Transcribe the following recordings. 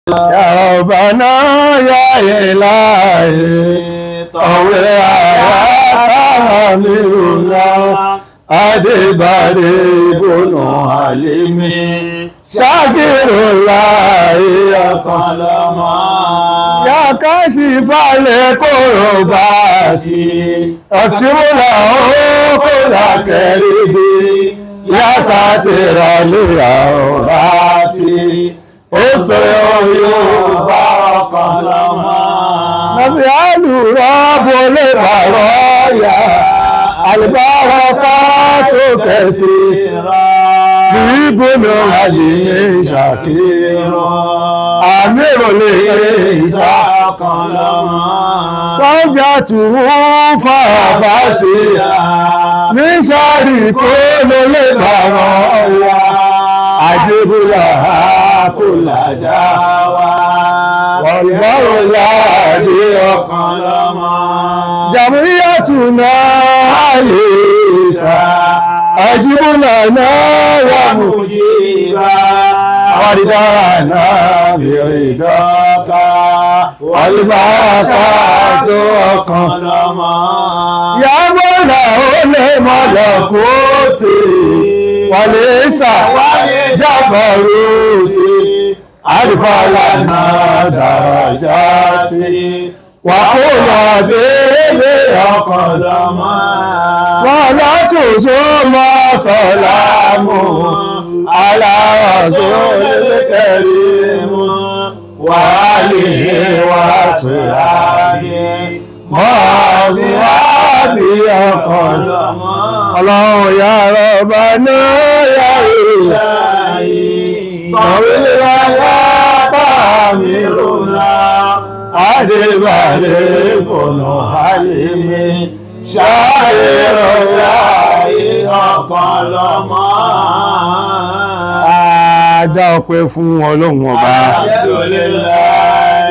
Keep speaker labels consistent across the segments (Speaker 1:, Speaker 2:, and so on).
Speaker 1: يا ربنا يا إلهي طول حياة أميرنا Adébárè ibùnú Àlímì Ṣákìrùláì ọ̀kan
Speaker 2: lọ́mọ.
Speaker 1: Yàkàṣì falẹ̀ kóró bá ti ọ̀tíwòlà ó kó làkẹ́rì bí yàsà ti rọlé àwòrán ti ó sọ̀rọ̀ yóò bá
Speaker 2: Ọ̀kan lọ́mọ.
Speaker 1: Nasihalu rọ́bù lè bàrọ̀ yá àlùbáràkà tó kẹsì bíbélì àlìmí ṣàkírọ̀ àmì ìrọ̀lẹ́ ìsà
Speaker 2: Ọ̀kan lọ́mọ.
Speaker 1: sọ́jà tù ú fàáfà sí ní sáré kó ló lè bàrọ̀ yá àjẹbùlà kò làdá wàlúbárò láàdé ọkàn.
Speaker 2: Ọ̀kan lọ́mọ.
Speaker 1: Jàmíyàtúnà àlèsà àjíbùlànà yàmù
Speaker 2: Mujiba.
Speaker 1: àwàdìdáàna bìrìdọ́ka wàlúbàkà tó ọkàn.
Speaker 2: Ọ̀kan lọ́mọ.
Speaker 1: Yàmọ̀là ó lè mọ̀lọ̀ kóòtì wàlẹ́sà jábọ̀rútì àrífàlànà dàrájàtì wàhùnà bèbè ọkàn.
Speaker 2: Ọ̀kan lọ́mọ.
Speaker 1: Sọ́látù sọ́mọ́ sọ́lámù aláwọ̀sọ́ lẹ́kẹ̀rí wà lè wá sí ààyè mọ́ sí àbí ọkàn. Ọlọ́run ya rọ̀bà náà yà ìlà tọ̀wé ayá bá mi rúnà Adébálẹ̀ bọ̀nà Hálímì ṣáàyèrò láàyè
Speaker 2: Ọ̀kan lọ́mọ.
Speaker 1: A dá ọpẹ́ fún Ọlọ́run ọba.
Speaker 2: Alhamdulillah.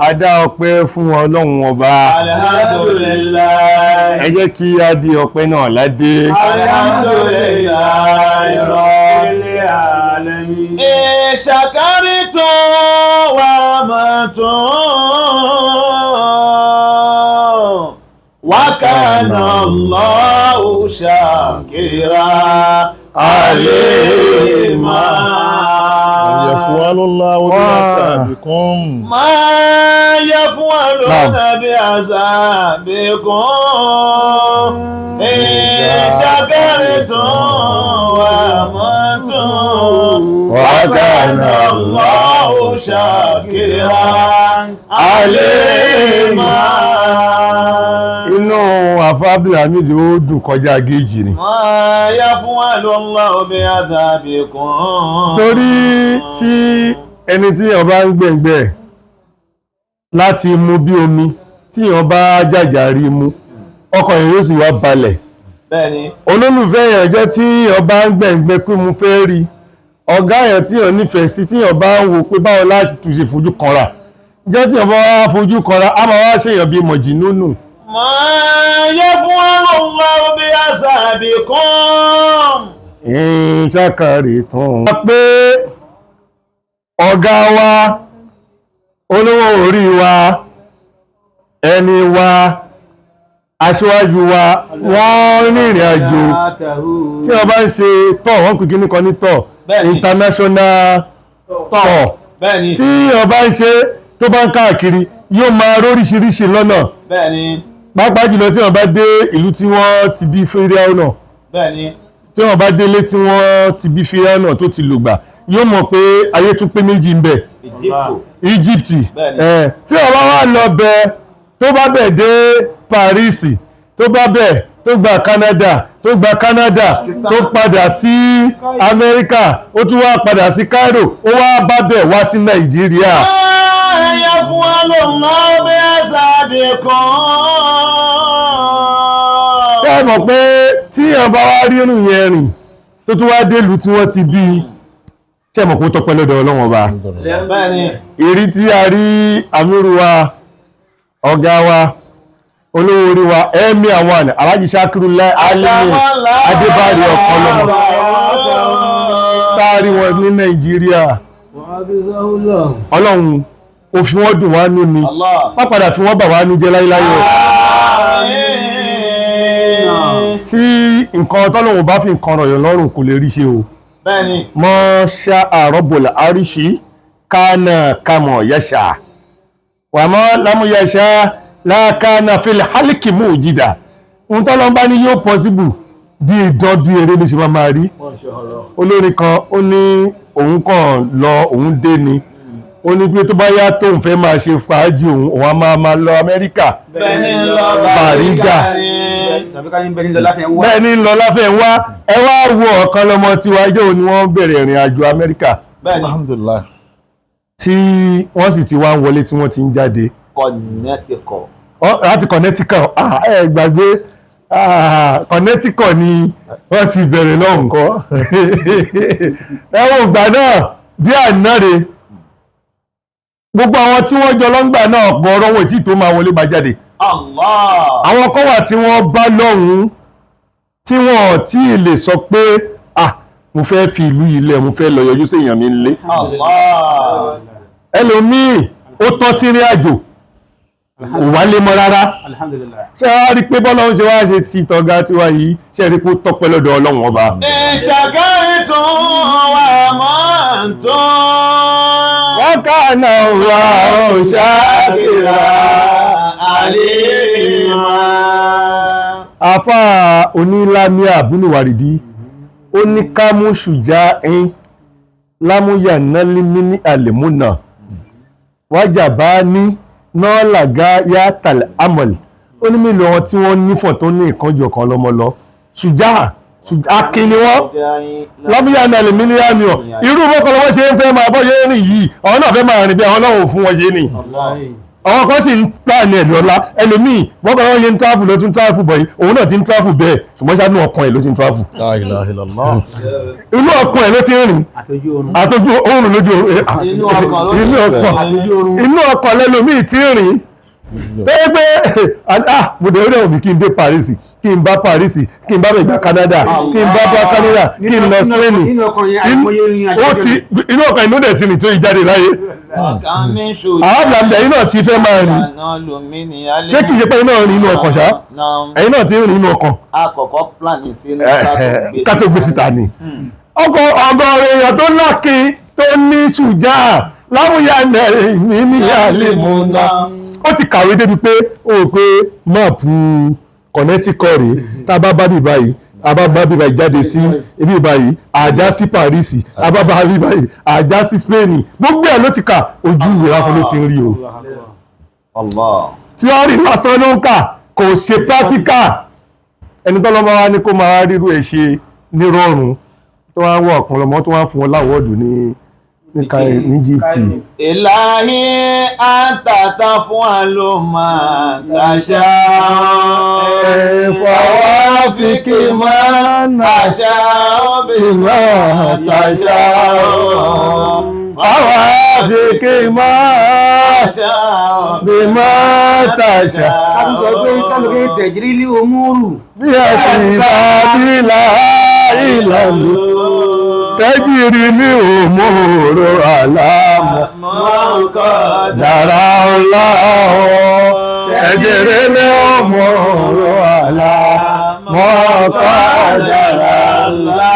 Speaker 1: A dá ọpẹ́ fún Ọlọ́run ọba.
Speaker 2: Alhamdulillah.
Speaker 1: Ẹ jẹ́ kí a di ọpẹ́ náà ládé.
Speaker 2: Alhamdulillah Rabbil alamin. Ìṣàkárí tún wà mọ̀ tún. Wa kana Allahu shakira alima.
Speaker 3: يفعل الله بعذابكم
Speaker 2: ما يفعلون بعذابكم إن شكرتم وآمنتم وكان الله شاكرا عليما.
Speaker 1: Inú àfa Abdulhamid ó dùn kọjá géèjì ni.
Speaker 2: ما يفعل الله بعذابكم.
Speaker 1: Torí tí ẹni tí èèyàn bá ń gbẹ̀ngbẹ̀ láti mu bí omi tí èèyàn bá jàjà rí mu, ọkàn yẹn yóò sì wá balẹ̀.
Speaker 2: Bẹ́ẹ̀ni.
Speaker 1: Olólùfẹ́ èèyàn jẹ́ tí èèyàn bá ń gbẹ̀ngbẹ̀ pé mo fẹ́ rí ọ̀gá èèyàn tí èèyàn nífẹ̀ẹ́ sí, tí èèyàn bá ń wo pé báwo láti tún ṣe fojú kanra, jẹ́ tí èèyàn bá wá fojú kanra, á máa wá ṣèyàn bíi mọ̀jìnúnù.
Speaker 2: ما يفعل الله بعذابكم.
Speaker 1: Ìṣàkàrì tún. Pé ọ̀gá wa, olówó orí wa, ẹni wa, aṣíwájú wa, wọ́n rìnrìn àjò tí wọ́n bá ń ṣe tọ̀, wọ́n pè kíní kan ní tọ̀,
Speaker 2: Bẹ́ẹ̀ni.
Speaker 1: international tọ̀.
Speaker 2: Bẹ́ẹ̀ni.
Speaker 1: Tí wọ́n bá ń ṣe tó bá ń káàkiri, yóò máa róríṣiríṣi lọ́nà,
Speaker 2: Bẹ́ẹ̀ni.
Speaker 1: pàápàá jùlọ tí wọ́n bá dé ìlú tí wọ́n ti bí fẹ́rẹ́ náà,
Speaker 2: Bẹ́ẹ̀ni.
Speaker 1: tí wọ́n bá délé tí wọ́n ti bí fíráànà tó ti lògbà, yóò mọ̀ pé ayé tún pé méjì ń bẹ. Egypt.
Speaker 2: Bẹ́ẹ̀ni.
Speaker 1: Tí wọ́n bá wà lọ bẹ, tó bá bẹ̀ dé Paris, tó bá bẹ̀ tó gba Canada, tó gba Canada, tó padà sí Amẹ́ríkà, ó tún wá padà sí Cairo, ó wá bá bẹ̀ wá sí Nàìjíríà.
Speaker 2: ما يفعل الله بعذابكم.
Speaker 1: Tẹ́ ẹ mọ̀ pé tí èèyàn bá wá rí irun yẹn rìn, tó tún wá délùú tí wọ́n ti bí, ṣé ẹ mọ̀ pé ó tọpẹ́ lọ́dọ̀ Ọlọ́run ọba?
Speaker 2: Bẹ́ẹ̀ni.
Speaker 1: Èrí tí a rí àmírù wa, ọ̀gá wa, olówó orí wa, ẹ̀mí àwọn Alhaji Shakirullah Alimi Adébárí Ọ̀kọlọ́mọ, táàrí wọn ní Nàìjíríà. Ọlọ́run ó fi wọ́n dùn wá nú ni,
Speaker 2: Allah.
Speaker 1: má padà fi wọ́n bà wá nú jẹ́ láyéláyé o.
Speaker 2: Àmín.
Speaker 1: Tí nǹkan tọ́lọ́run bá fi nǹkan rọ̀yàn lọ́rùn kò lè rí ṣe o.
Speaker 2: Bẹ́ẹ̀ni.
Speaker 1: Mọ́ ṣá àrọ́bùlà àríṣì kánà kamọ̀ yẹ́ṣà wà mọ́ lámúyẹ́ṣà lákánà fílẹ̀ hálìkì mú òjìdá. Ohun tọ́lọ́run bá ní yóò pọ́síbù bí idán bí eré ló ṣe máa máa rí. Olórin kan ó ní òun kàn lọ òun dé ni, ó ní pé tó bá yá tóun fẹ́ máa ṣe fàájì òun, òun á máa máa lọ Amẹ́ríkà.
Speaker 2: Bẹ́ẹ̀ni lọ
Speaker 1: Bàrígà.
Speaker 4: Tàbí ká ní bẹ́ẹ̀ ní lọ láti ẹ̀ ń wá.
Speaker 1: Bẹ́ẹ̀ ni ń lọ láfẹ́ ń wá. Ẹ wá wo ọ̀kan lọ́mọ tiwa ijó ni wọ́n bẹ̀rẹ̀ ìrìn àjò Amẹ́ríkà
Speaker 2: Bẹ́ẹ̀ni.
Speaker 3: Alhamdulillah.
Speaker 1: tí wọ́n sì ti wá ń wọlé tí wọ́n ti ń jáde.
Speaker 2: Connecticut.
Speaker 1: Láti Connecticut, ẹ gbàgbé, Connecticut ni wọ́n ti bẹ̀rẹ̀ lọ́hùn kọ́. Ẹ wo ìgbà náà bí ànáre gbogbo àwọn tí wọ́n jọ lọ́ngbà náà pọ̀ ọ̀rọ̀ wọn tí tó máa wọlé máa jáde.
Speaker 2: Allah.
Speaker 1: Àwọn kan wà tí wọ́n bá lọ́hùn tí wọ́n tí ì lè sọ pé ah, mo fẹ́ fi ìlú yìí lẹ̀, mo fẹ́ lọ yọjú sí èèyàn mi nílé.
Speaker 2: Allah.
Speaker 1: Ẹlòmíì ó tọ́ sí ìrìn àjò kò wálé mọ́ rárá.
Speaker 4: Alhamdulillah.
Speaker 1: Ṣé wàá rí i pé bọ́lá ń ṣe wá ṣe ti tọ́gá tiwa yìí, ṣe rí i pé ó tọ́pẹ́ lọ́dọ̀ Ọlọ́run ọba.
Speaker 2: Ìṣàkárí-tún wà máa ń tún.
Speaker 1: Wọ́n kà náà wà ó ṣáàkìrà.
Speaker 2: Àlìmá.
Speaker 1: Àfa onílámíà búnúwàrídì ó ní kámú ṣùjá ẹn lámúyà nálímí ní àlèmúnà wájà bá ní nọ́ọ̀làgá yàtàlẹ̀ amọ̀lì. Ó ní mélòó wọn tí wọ́n nífọ̀n tó ní ìkánjú ọ̀kan lọ́mọ lọ ṣùjá akin ni wọ́n lámúyà nálímí ní àmì ọ̀ irú bọ́kọ̀lọ́wọ́ ṣe ń fẹ́ máa bọ́ ṣe ń rìn yìí, àwọn náà fẹ́ máa rìn bí àwọn náà ò fún wọn ṣe ni. Àwọn kan sì ń pààní ẹ̀dùn ọ̀la ẹlòmíì bọ́kọ̀lọ́wọ́ ṣe ń tráfù ló tún tráfù bọ̀ yìí, òun náà ti ń tráfù bẹ́ẹ̀, ṣùgbọ́n ṣáà ọkàn ẹ̀ ló ti ń tráfù.
Speaker 3: La ilaha illallah.
Speaker 1: Inú ọkàn ẹ̀ ló ti ń rìn.
Speaker 4: Àtọ́jú oorun.
Speaker 1: Àtọ́jú oorun lójú oorun.
Speaker 2: Inú ọkàn ló ti
Speaker 1: inú ọkàn
Speaker 4: Àtọ́jú oorun.
Speaker 1: inú ọkàn lẹ́lòmíì ti ń rìn pé pé ah, mo dẹ̀ rẹ̀ òbí kí n dé Paris, kí n bá Paris, kí n bá bẹ̀ gba Canada, kí n bá bá Canada, kí n lọ Spain.
Speaker 4: Nínú ọkàn yẹn àìmọye ìrìn àjò.
Speaker 1: Ó ti inú ọkàn inú dẹ̀ ti rìn tó ìjáde láyé. Àwọn àbúlà ẹ̀yin náà ti fẹ́ máa rìn. Ṣé kìí ṣe pé ẹ̀yin náà rìn inú ọkàn ṣá? Ẹ̀yin náà ti rìn inú ọkàn.
Speaker 2: Àkọ́kọ́ plan sínú
Speaker 1: Ká tó gbé síta ni ọkọ̀ ọgọ́rin èèyàn tó lákin tó ní ṣùjá láwùyá ní ní àlèmọ́nà. Ó ti kàwé débi pé ó rò pé máàpù Connecticut rèé, tá a bá bá bí báyìí, a bá bá bí báyìí jáde sí ibi báyìí, àjá sí Paris, a bá bá bí báyìí, àjá sí Spain. Gbogbo ẹ̀ ló ti kà, ojú ìwé lásán ló ti ń rí o.
Speaker 2: Allah.
Speaker 1: Tíọ́rì lásán ló ń kà, kò ṣe practical. Ẹni tó lọ́mọ wá ní kó máa rírú ẹ̀ ṣe nírọ̀rùn tó wá ń wọ ọ̀kan lọ́mọ tó wá ń fún wọn láwọ́ọ̀dù ní ní Egypt.
Speaker 2: Ìlàhí àtàtà fún àlòmà tàṣà.
Speaker 1: Fọwọ́fíkì máa ń
Speaker 2: Tàṣà
Speaker 1: ìmọ̀ tàṣà. Fọwọ́fíkì máa
Speaker 2: Tàṣà.
Speaker 1: bímọ tàṣà.
Speaker 4: Káàkiri sọ pé káàkiri tẹ̀jírí lé omúrù.
Speaker 1: Bí a sì bá bí láìlànà tẹ́jìrì ní òmòrò àlámọ̀.
Speaker 2: Mọ́kọ́
Speaker 1: Dára ńlá ọ̀ tẹ́jìrì ní òmòrò àlámọ̀ kọ́ dára ńlá.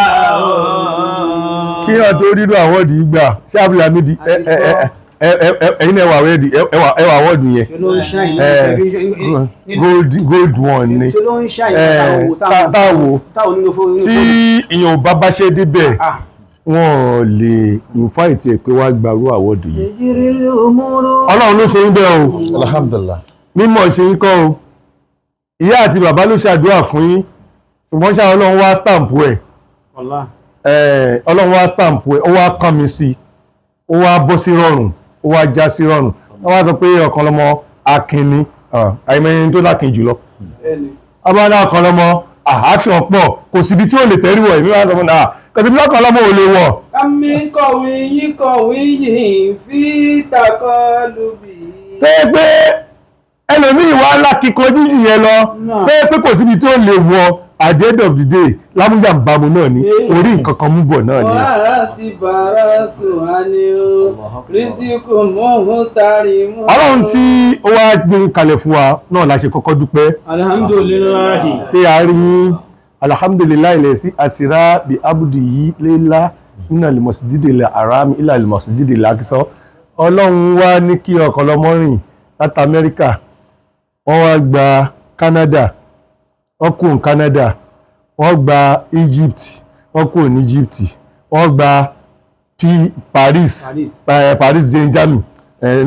Speaker 1: Kí wọ́n tó rírú àwọ́dì gbà ṣáàbùlámídì, ẹ̀yin ẹwà àwọ́dì, ẹwà àwọ́dì yẹn.
Speaker 4: Ṣé ló ń ṣàyìn
Speaker 1: Gold, gold one ni.
Speaker 4: Ṣé ló ń ṣàyìn
Speaker 1: Táwo
Speaker 4: táwo nínú fóònù.
Speaker 1: tí ìyàn ò bá bá ṣe débẹ̀,
Speaker 4: Ah.
Speaker 1: wọ́n lè invite ẹ̀ pé wá gbarú àwọ́dì yìí.
Speaker 4: Tẹ̀jírí lé omúrù.
Speaker 1: Ọlọ́run ló ṣe ń bẹ́ẹ̀ o.
Speaker 3: Alhamdulillah.
Speaker 1: Mímọ̀ ṣe ń kọ́ o, ìyá àti bàbá ló ṣàdúrà fún yín, ṣùgbọ́n ṣáà Ọlọ́run wá stamp ẹ̀.
Speaker 4: Wallah.
Speaker 1: Ọlọ́run wá stamp ẹ̀, ó wá kàn mí sí i, ó wá bọ́ sí rọrùn, ó wá já sí rọrùn. Wọ́n wá sọ pé ọ̀kan lọ́mọ akin ni, àìmọye ẹni tó lákin jùlọ abala ọ̀kan lọ́mọ action pọ̀, kò síbi tí ò lè tẹ́rí wọ̀. Èmi wá sọ fún un, kò síbi tí ọ̀kan lọ́mọ ò lè wọ̀.
Speaker 5: Àmì kọ̀wé yín kọ̀wé yìí fi takọ́ lùbí.
Speaker 1: Tó yẹ pé ẹlòmíì wá lákìkanjú jù yẹn lọ, tó yẹ pé kò síbi tó lè wọ At the end of the day, lámúyà ń bámu náà ni, orí nǹkan kan mú bọ̀ náà ni.
Speaker 5: Wàhálà sí bàrà sùn àní o, rísíkù mọ́hún tari mú.
Speaker 1: Ọlọ́run tí ó wá gbé kalẹ̀ fún wa náà la ṣe kọ́kọ́ dúpẹ́
Speaker 4: Alhamdulillahi.
Speaker 1: pé a rí yín. Alhamdulillahi lè sí àsìrá bí abudi yìí léla nínú àlùmọ̀sídìdì àràmì ilà àlùmọ̀sídìdì làkísọ́. Ọlọ́run wá ní kí ọ̀kọ̀lọ́mọ rìn láti Amẹ́ríkà, wọ́n wá gba Canada, wọ́n kúrò ní Canada, wọ́n gba Egypt, wọ́n kúrò ní Egypt, wọ́n gba Paris,
Speaker 4: Paris.
Speaker 1: Paris Saint-Germain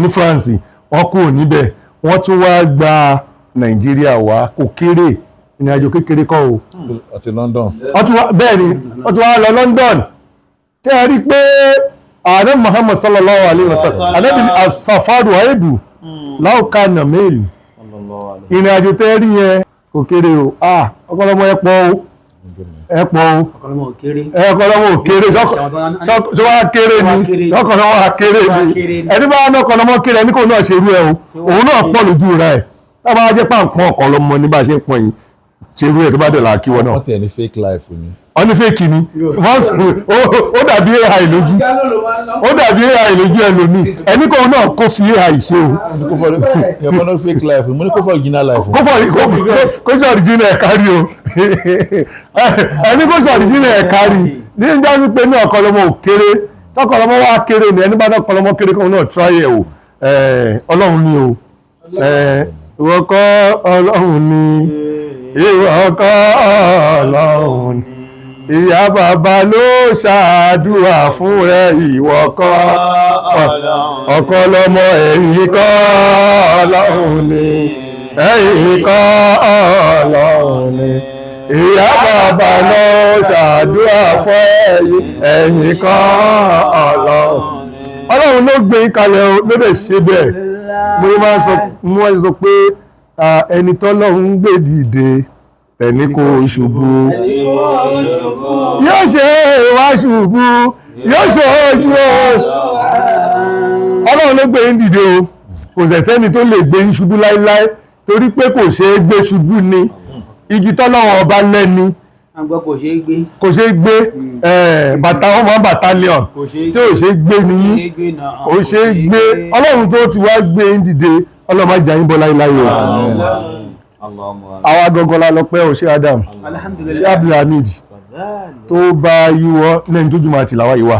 Speaker 1: ní France, wọ́n kúrò níbẹ̀, wọ́n tún wá gba Nàìjíríà wá. Kò kéré, ìrìnàjò kékeré kọ́ o.
Speaker 3: Àti London.
Speaker 1: Wọ́n tún wá, bẹ́ẹ̀ ni, wọ́n tún wá lọ London. Tẹ́ ẹ rí pé ààrẹ Muhammad sallallahu alayhi wa sallam, anabi asafaru aibu láòka nàmẹ́ẹ̀lì, ìrìnàjò tẹ́ ẹ rí yẹn kò kéré o. Ah, ọ̀pọ̀lọpọ̀ ẹ pọ̀ o, ẹ pọ̀ o.
Speaker 4: Ọ̀kọ̀lọ́mọ ò kéré.
Speaker 1: Ọ̀kọ̀lọmọ ò kéré, sọ wá kéré ni, sọkọlọmọ wá kéré ni. Ẹni bá wọn ọkọlọmọ kéré, ẹni kò náà ṣerú ẹ o, òun náà pọ̀ lójú rẹ. Tá bá jẹ́ pàǹpọ̀n ọ̀kọ̀lọmọ ní bá a ṣe ń pọn yìí, ṣerú ẹ tó bá dọ̀là kí wọn náà.
Speaker 3: Wọ́n tiẹ̀ ní fake life ni.
Speaker 1: Wọ́n ní fake ni wọ́n ó dàbí AI lójú,
Speaker 5: Gálò ló máa ń lọ.
Speaker 1: ó dàbí AI lójú ẹlòmíì. Ẹni kò náà kó fi AI ṣe o.
Speaker 3: Kó fọ ẹ̀kọ́ náà fake life, mo ní kó fọ original life.
Speaker 1: Kó fọ kó ṣe original ẹ̀ kárí o. Ẹni kó ṣe original ẹ̀ kárí ní ń jásí pé ní ọ̀kọ̀lọmọ ò kéré, tọkọlọmọ wá kéré ni. Ẹni bá tọkọlọmọ kéré, kóun náà try ẹ o. Ọlọ́run ni o. Ìwọ kọ́ Ọlọ́run ni, ìwọ kọ́ Ọlọ́run ni, ìyá bàbá ló ṣàdúrà fún rẹ, ìwọ kọ́ ọ̀kọ̀lọmọ, ẹ̀yìn kọ́ Ọlọ́run ni, ẹ̀yìn kọ́ Ọlọ́run ni, ìyá bàbá ló ṣàdúrà fún ẹ̀yìn, ẹ̀yìn kọ́ Ọlọ́run. Ọlọ́run ló gbé yín kalẹ̀ o, ló dẹ̀ ṣe bẹ́ẹ̀. Mo máa ń sọ, mo máa ń sọ pé ẹni tọ́lọ́run ń gbé dìde, ẹni kò ṣubú.
Speaker 5: Ẹni kò ṣubú.
Speaker 1: Yóò ṣe wá ṣubú, yóò ṣe ojú o. Ọlọ́run ló gbé yín dìde o, kò sẹ̀sẹ́ni tó lè gbé yín ṣubú láéláé, torí pé kò ṣeé gbé ṣubú ni igi tọ́lọ́run ọba lẹ́ni.
Speaker 4: Àgbọ̀ kò ṣeé gbé.
Speaker 1: Kò ṣeé gbé. Bàtà wọn máa ń battalion
Speaker 4: Kò ṣeé
Speaker 1: tí ò ṣeé gbé nìyí.
Speaker 4: ṣeé gbé náà.
Speaker 1: Kò ṣeé gbé. Ọlọ́run tó ti wá gbé yín dìde, Ọlọ́run má jà yín bọ́ láéláé o. Àwa gangan la lọ pẹ́ o. Ṣé Adam, ṣé
Speaker 4: Alhamdulillah.
Speaker 1: Abdulhamid tó bá yíwọ́ lẹ́yìn tó jùmọ̀ àti làwa yìí wà.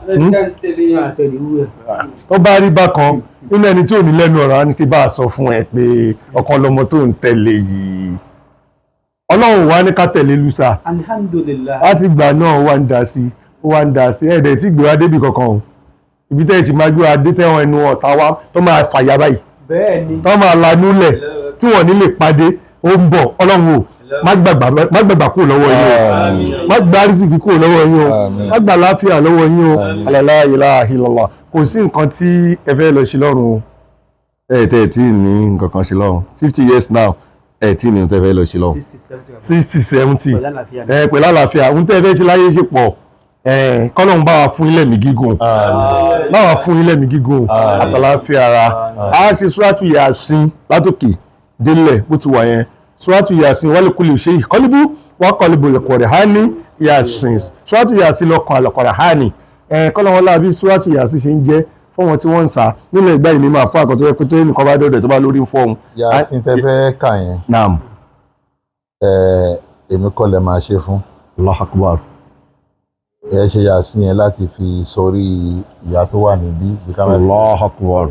Speaker 5: Bẹ́ẹ̀ni, alẹ́ ká ń tẹ̀lé yẹn.
Speaker 4: Àtẹ̀lé wúwẹ̀.
Speaker 1: Tó bá rí bákan nínú ẹni tí ò ní lẹ́nu ọ̀rọ̀, á ní kí bá a sọ fún ẹ pé ọ̀kan lọmọ tó ń tẹ̀lé yìí, Ọlọ́run wá ní ká tẹ̀lé lùsà.
Speaker 4: Alhamdulillah.
Speaker 1: Láti gbà náà, ó wá ń dá sí, ó wá ń dá sí. Ẹ̀ẹ́dẹ̀ tí gbé wa débì kankan o, ibi tẹ́ ẹ ti máa gbé wa dé, tẹ́wọ̀n ẹnu ọ̀tá wa tó máa fàyà báyìí,
Speaker 4: Bẹ́ẹ̀ni.
Speaker 1: tó máa lanú lẹ̀ tí wọ́n ní lè pàdé, ó ń bọ̀. Ọlọ́run o, má gbàgbà kúrò lọ́wọ́ yín o, má gba arísìkí kúrò lọ́wọ́ yín o,
Speaker 3: Àmín.
Speaker 1: má gba àlàáfíà lọ́wọ́ yín o. La ilaha illallah. Kò sí nǹkan tí ẹ fẹ́ lọ ṣe lọ́run o. Ẹ tẹ́ ẹ tí ì ní nǹkan kan ṣe lọ́run, 50 years now, ẹ tí ì ní tẹ́ fẹ́ lọ ṣe lọ́run.
Speaker 4: 60, 70.
Speaker 1: 60, 70.
Speaker 4: Pẹ̀lú àlàáfíà.
Speaker 1: Ẹ pẹ̀lú àlàáfíà, ohun tẹ́ ẹ fẹ́ ṣe láyé ṣe pọ̀. Ẹ kọ́lọ́hún bá wa fún ilẹ̀ mi gígùn, bá wa fún ilẹ̀ mi gígùn àtàlàáfíà ara. A ṣe súrátù Yásìn látòkè délẹ̀ bó ti wà yẹn. Súrátù Yásìn wálé kúlè ṣe ìkọlíbù wọ́n kọlíbù lẹ́kọ̀ọ́rẹ̀ hání Yásìn, súrátù Yásìn lọ́kàn àlọ́kọ̀rẹ̀ hání. Ẹ kọ́lọ́hún láàbí súrátù Yásìn ṣe ń jẹ́ fún wọn tí wọ́n ń sá nílẹ̀ ìgbà yìí ní máa fún àkọ́tọ́ yẹ pé tó yẹ nìkan bá dọ̀dọ̀ tó bá lórí ń fọ́hún.
Speaker 3: Yasin tẹ́ fẹ́ kà yẹn,
Speaker 1: Naam.
Speaker 3: Èmi kọ́ lẹ máa ṣe fún.
Speaker 1: Allahu Akbar.
Speaker 3: Ẹ ṣe Yasin yẹn láti fi sórí ìyá tó wà níbí bí ká máa fi
Speaker 1: Allahu Akbar.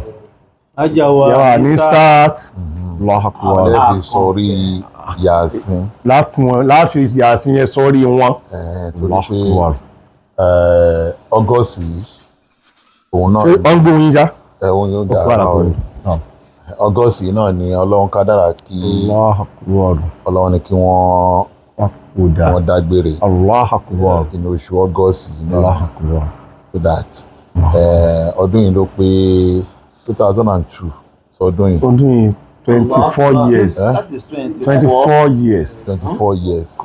Speaker 4: Ajá wa.
Speaker 1: Yàrá ní sáàt. Allahu Akbar.
Speaker 3: lẹ́ fi sórí Yasin.
Speaker 1: Láàfin Yásìn yẹn sọ́rí wọn.
Speaker 3: Torí
Speaker 1: Allahu
Speaker 3: pé
Speaker 1: Akbar.
Speaker 3: August yìí òun náà
Speaker 1: Ṣé wọ́n ń gbóhùn yín ṣá?
Speaker 3: Òun yóò dà
Speaker 1: Òkú àlàkùnrin.
Speaker 3: August yìí náà ni Ọlọ́run kádàrá kí
Speaker 1: Allahu Akbar.
Speaker 3: Ọlọ́run ní kí wọ́n
Speaker 1: Papòdà.
Speaker 3: wọ́n dágbére
Speaker 1: Allahu Akbar.
Speaker 3: inú oṣù August yìí náà,
Speaker 1: Allahu Akbar.
Speaker 3: so that ọdún yìí ló pé 2002 sọdún yìí.
Speaker 1: Ọdún yìí, 24 years.
Speaker 2: That is 24,
Speaker 1: 24 years.
Speaker 3: 24 years.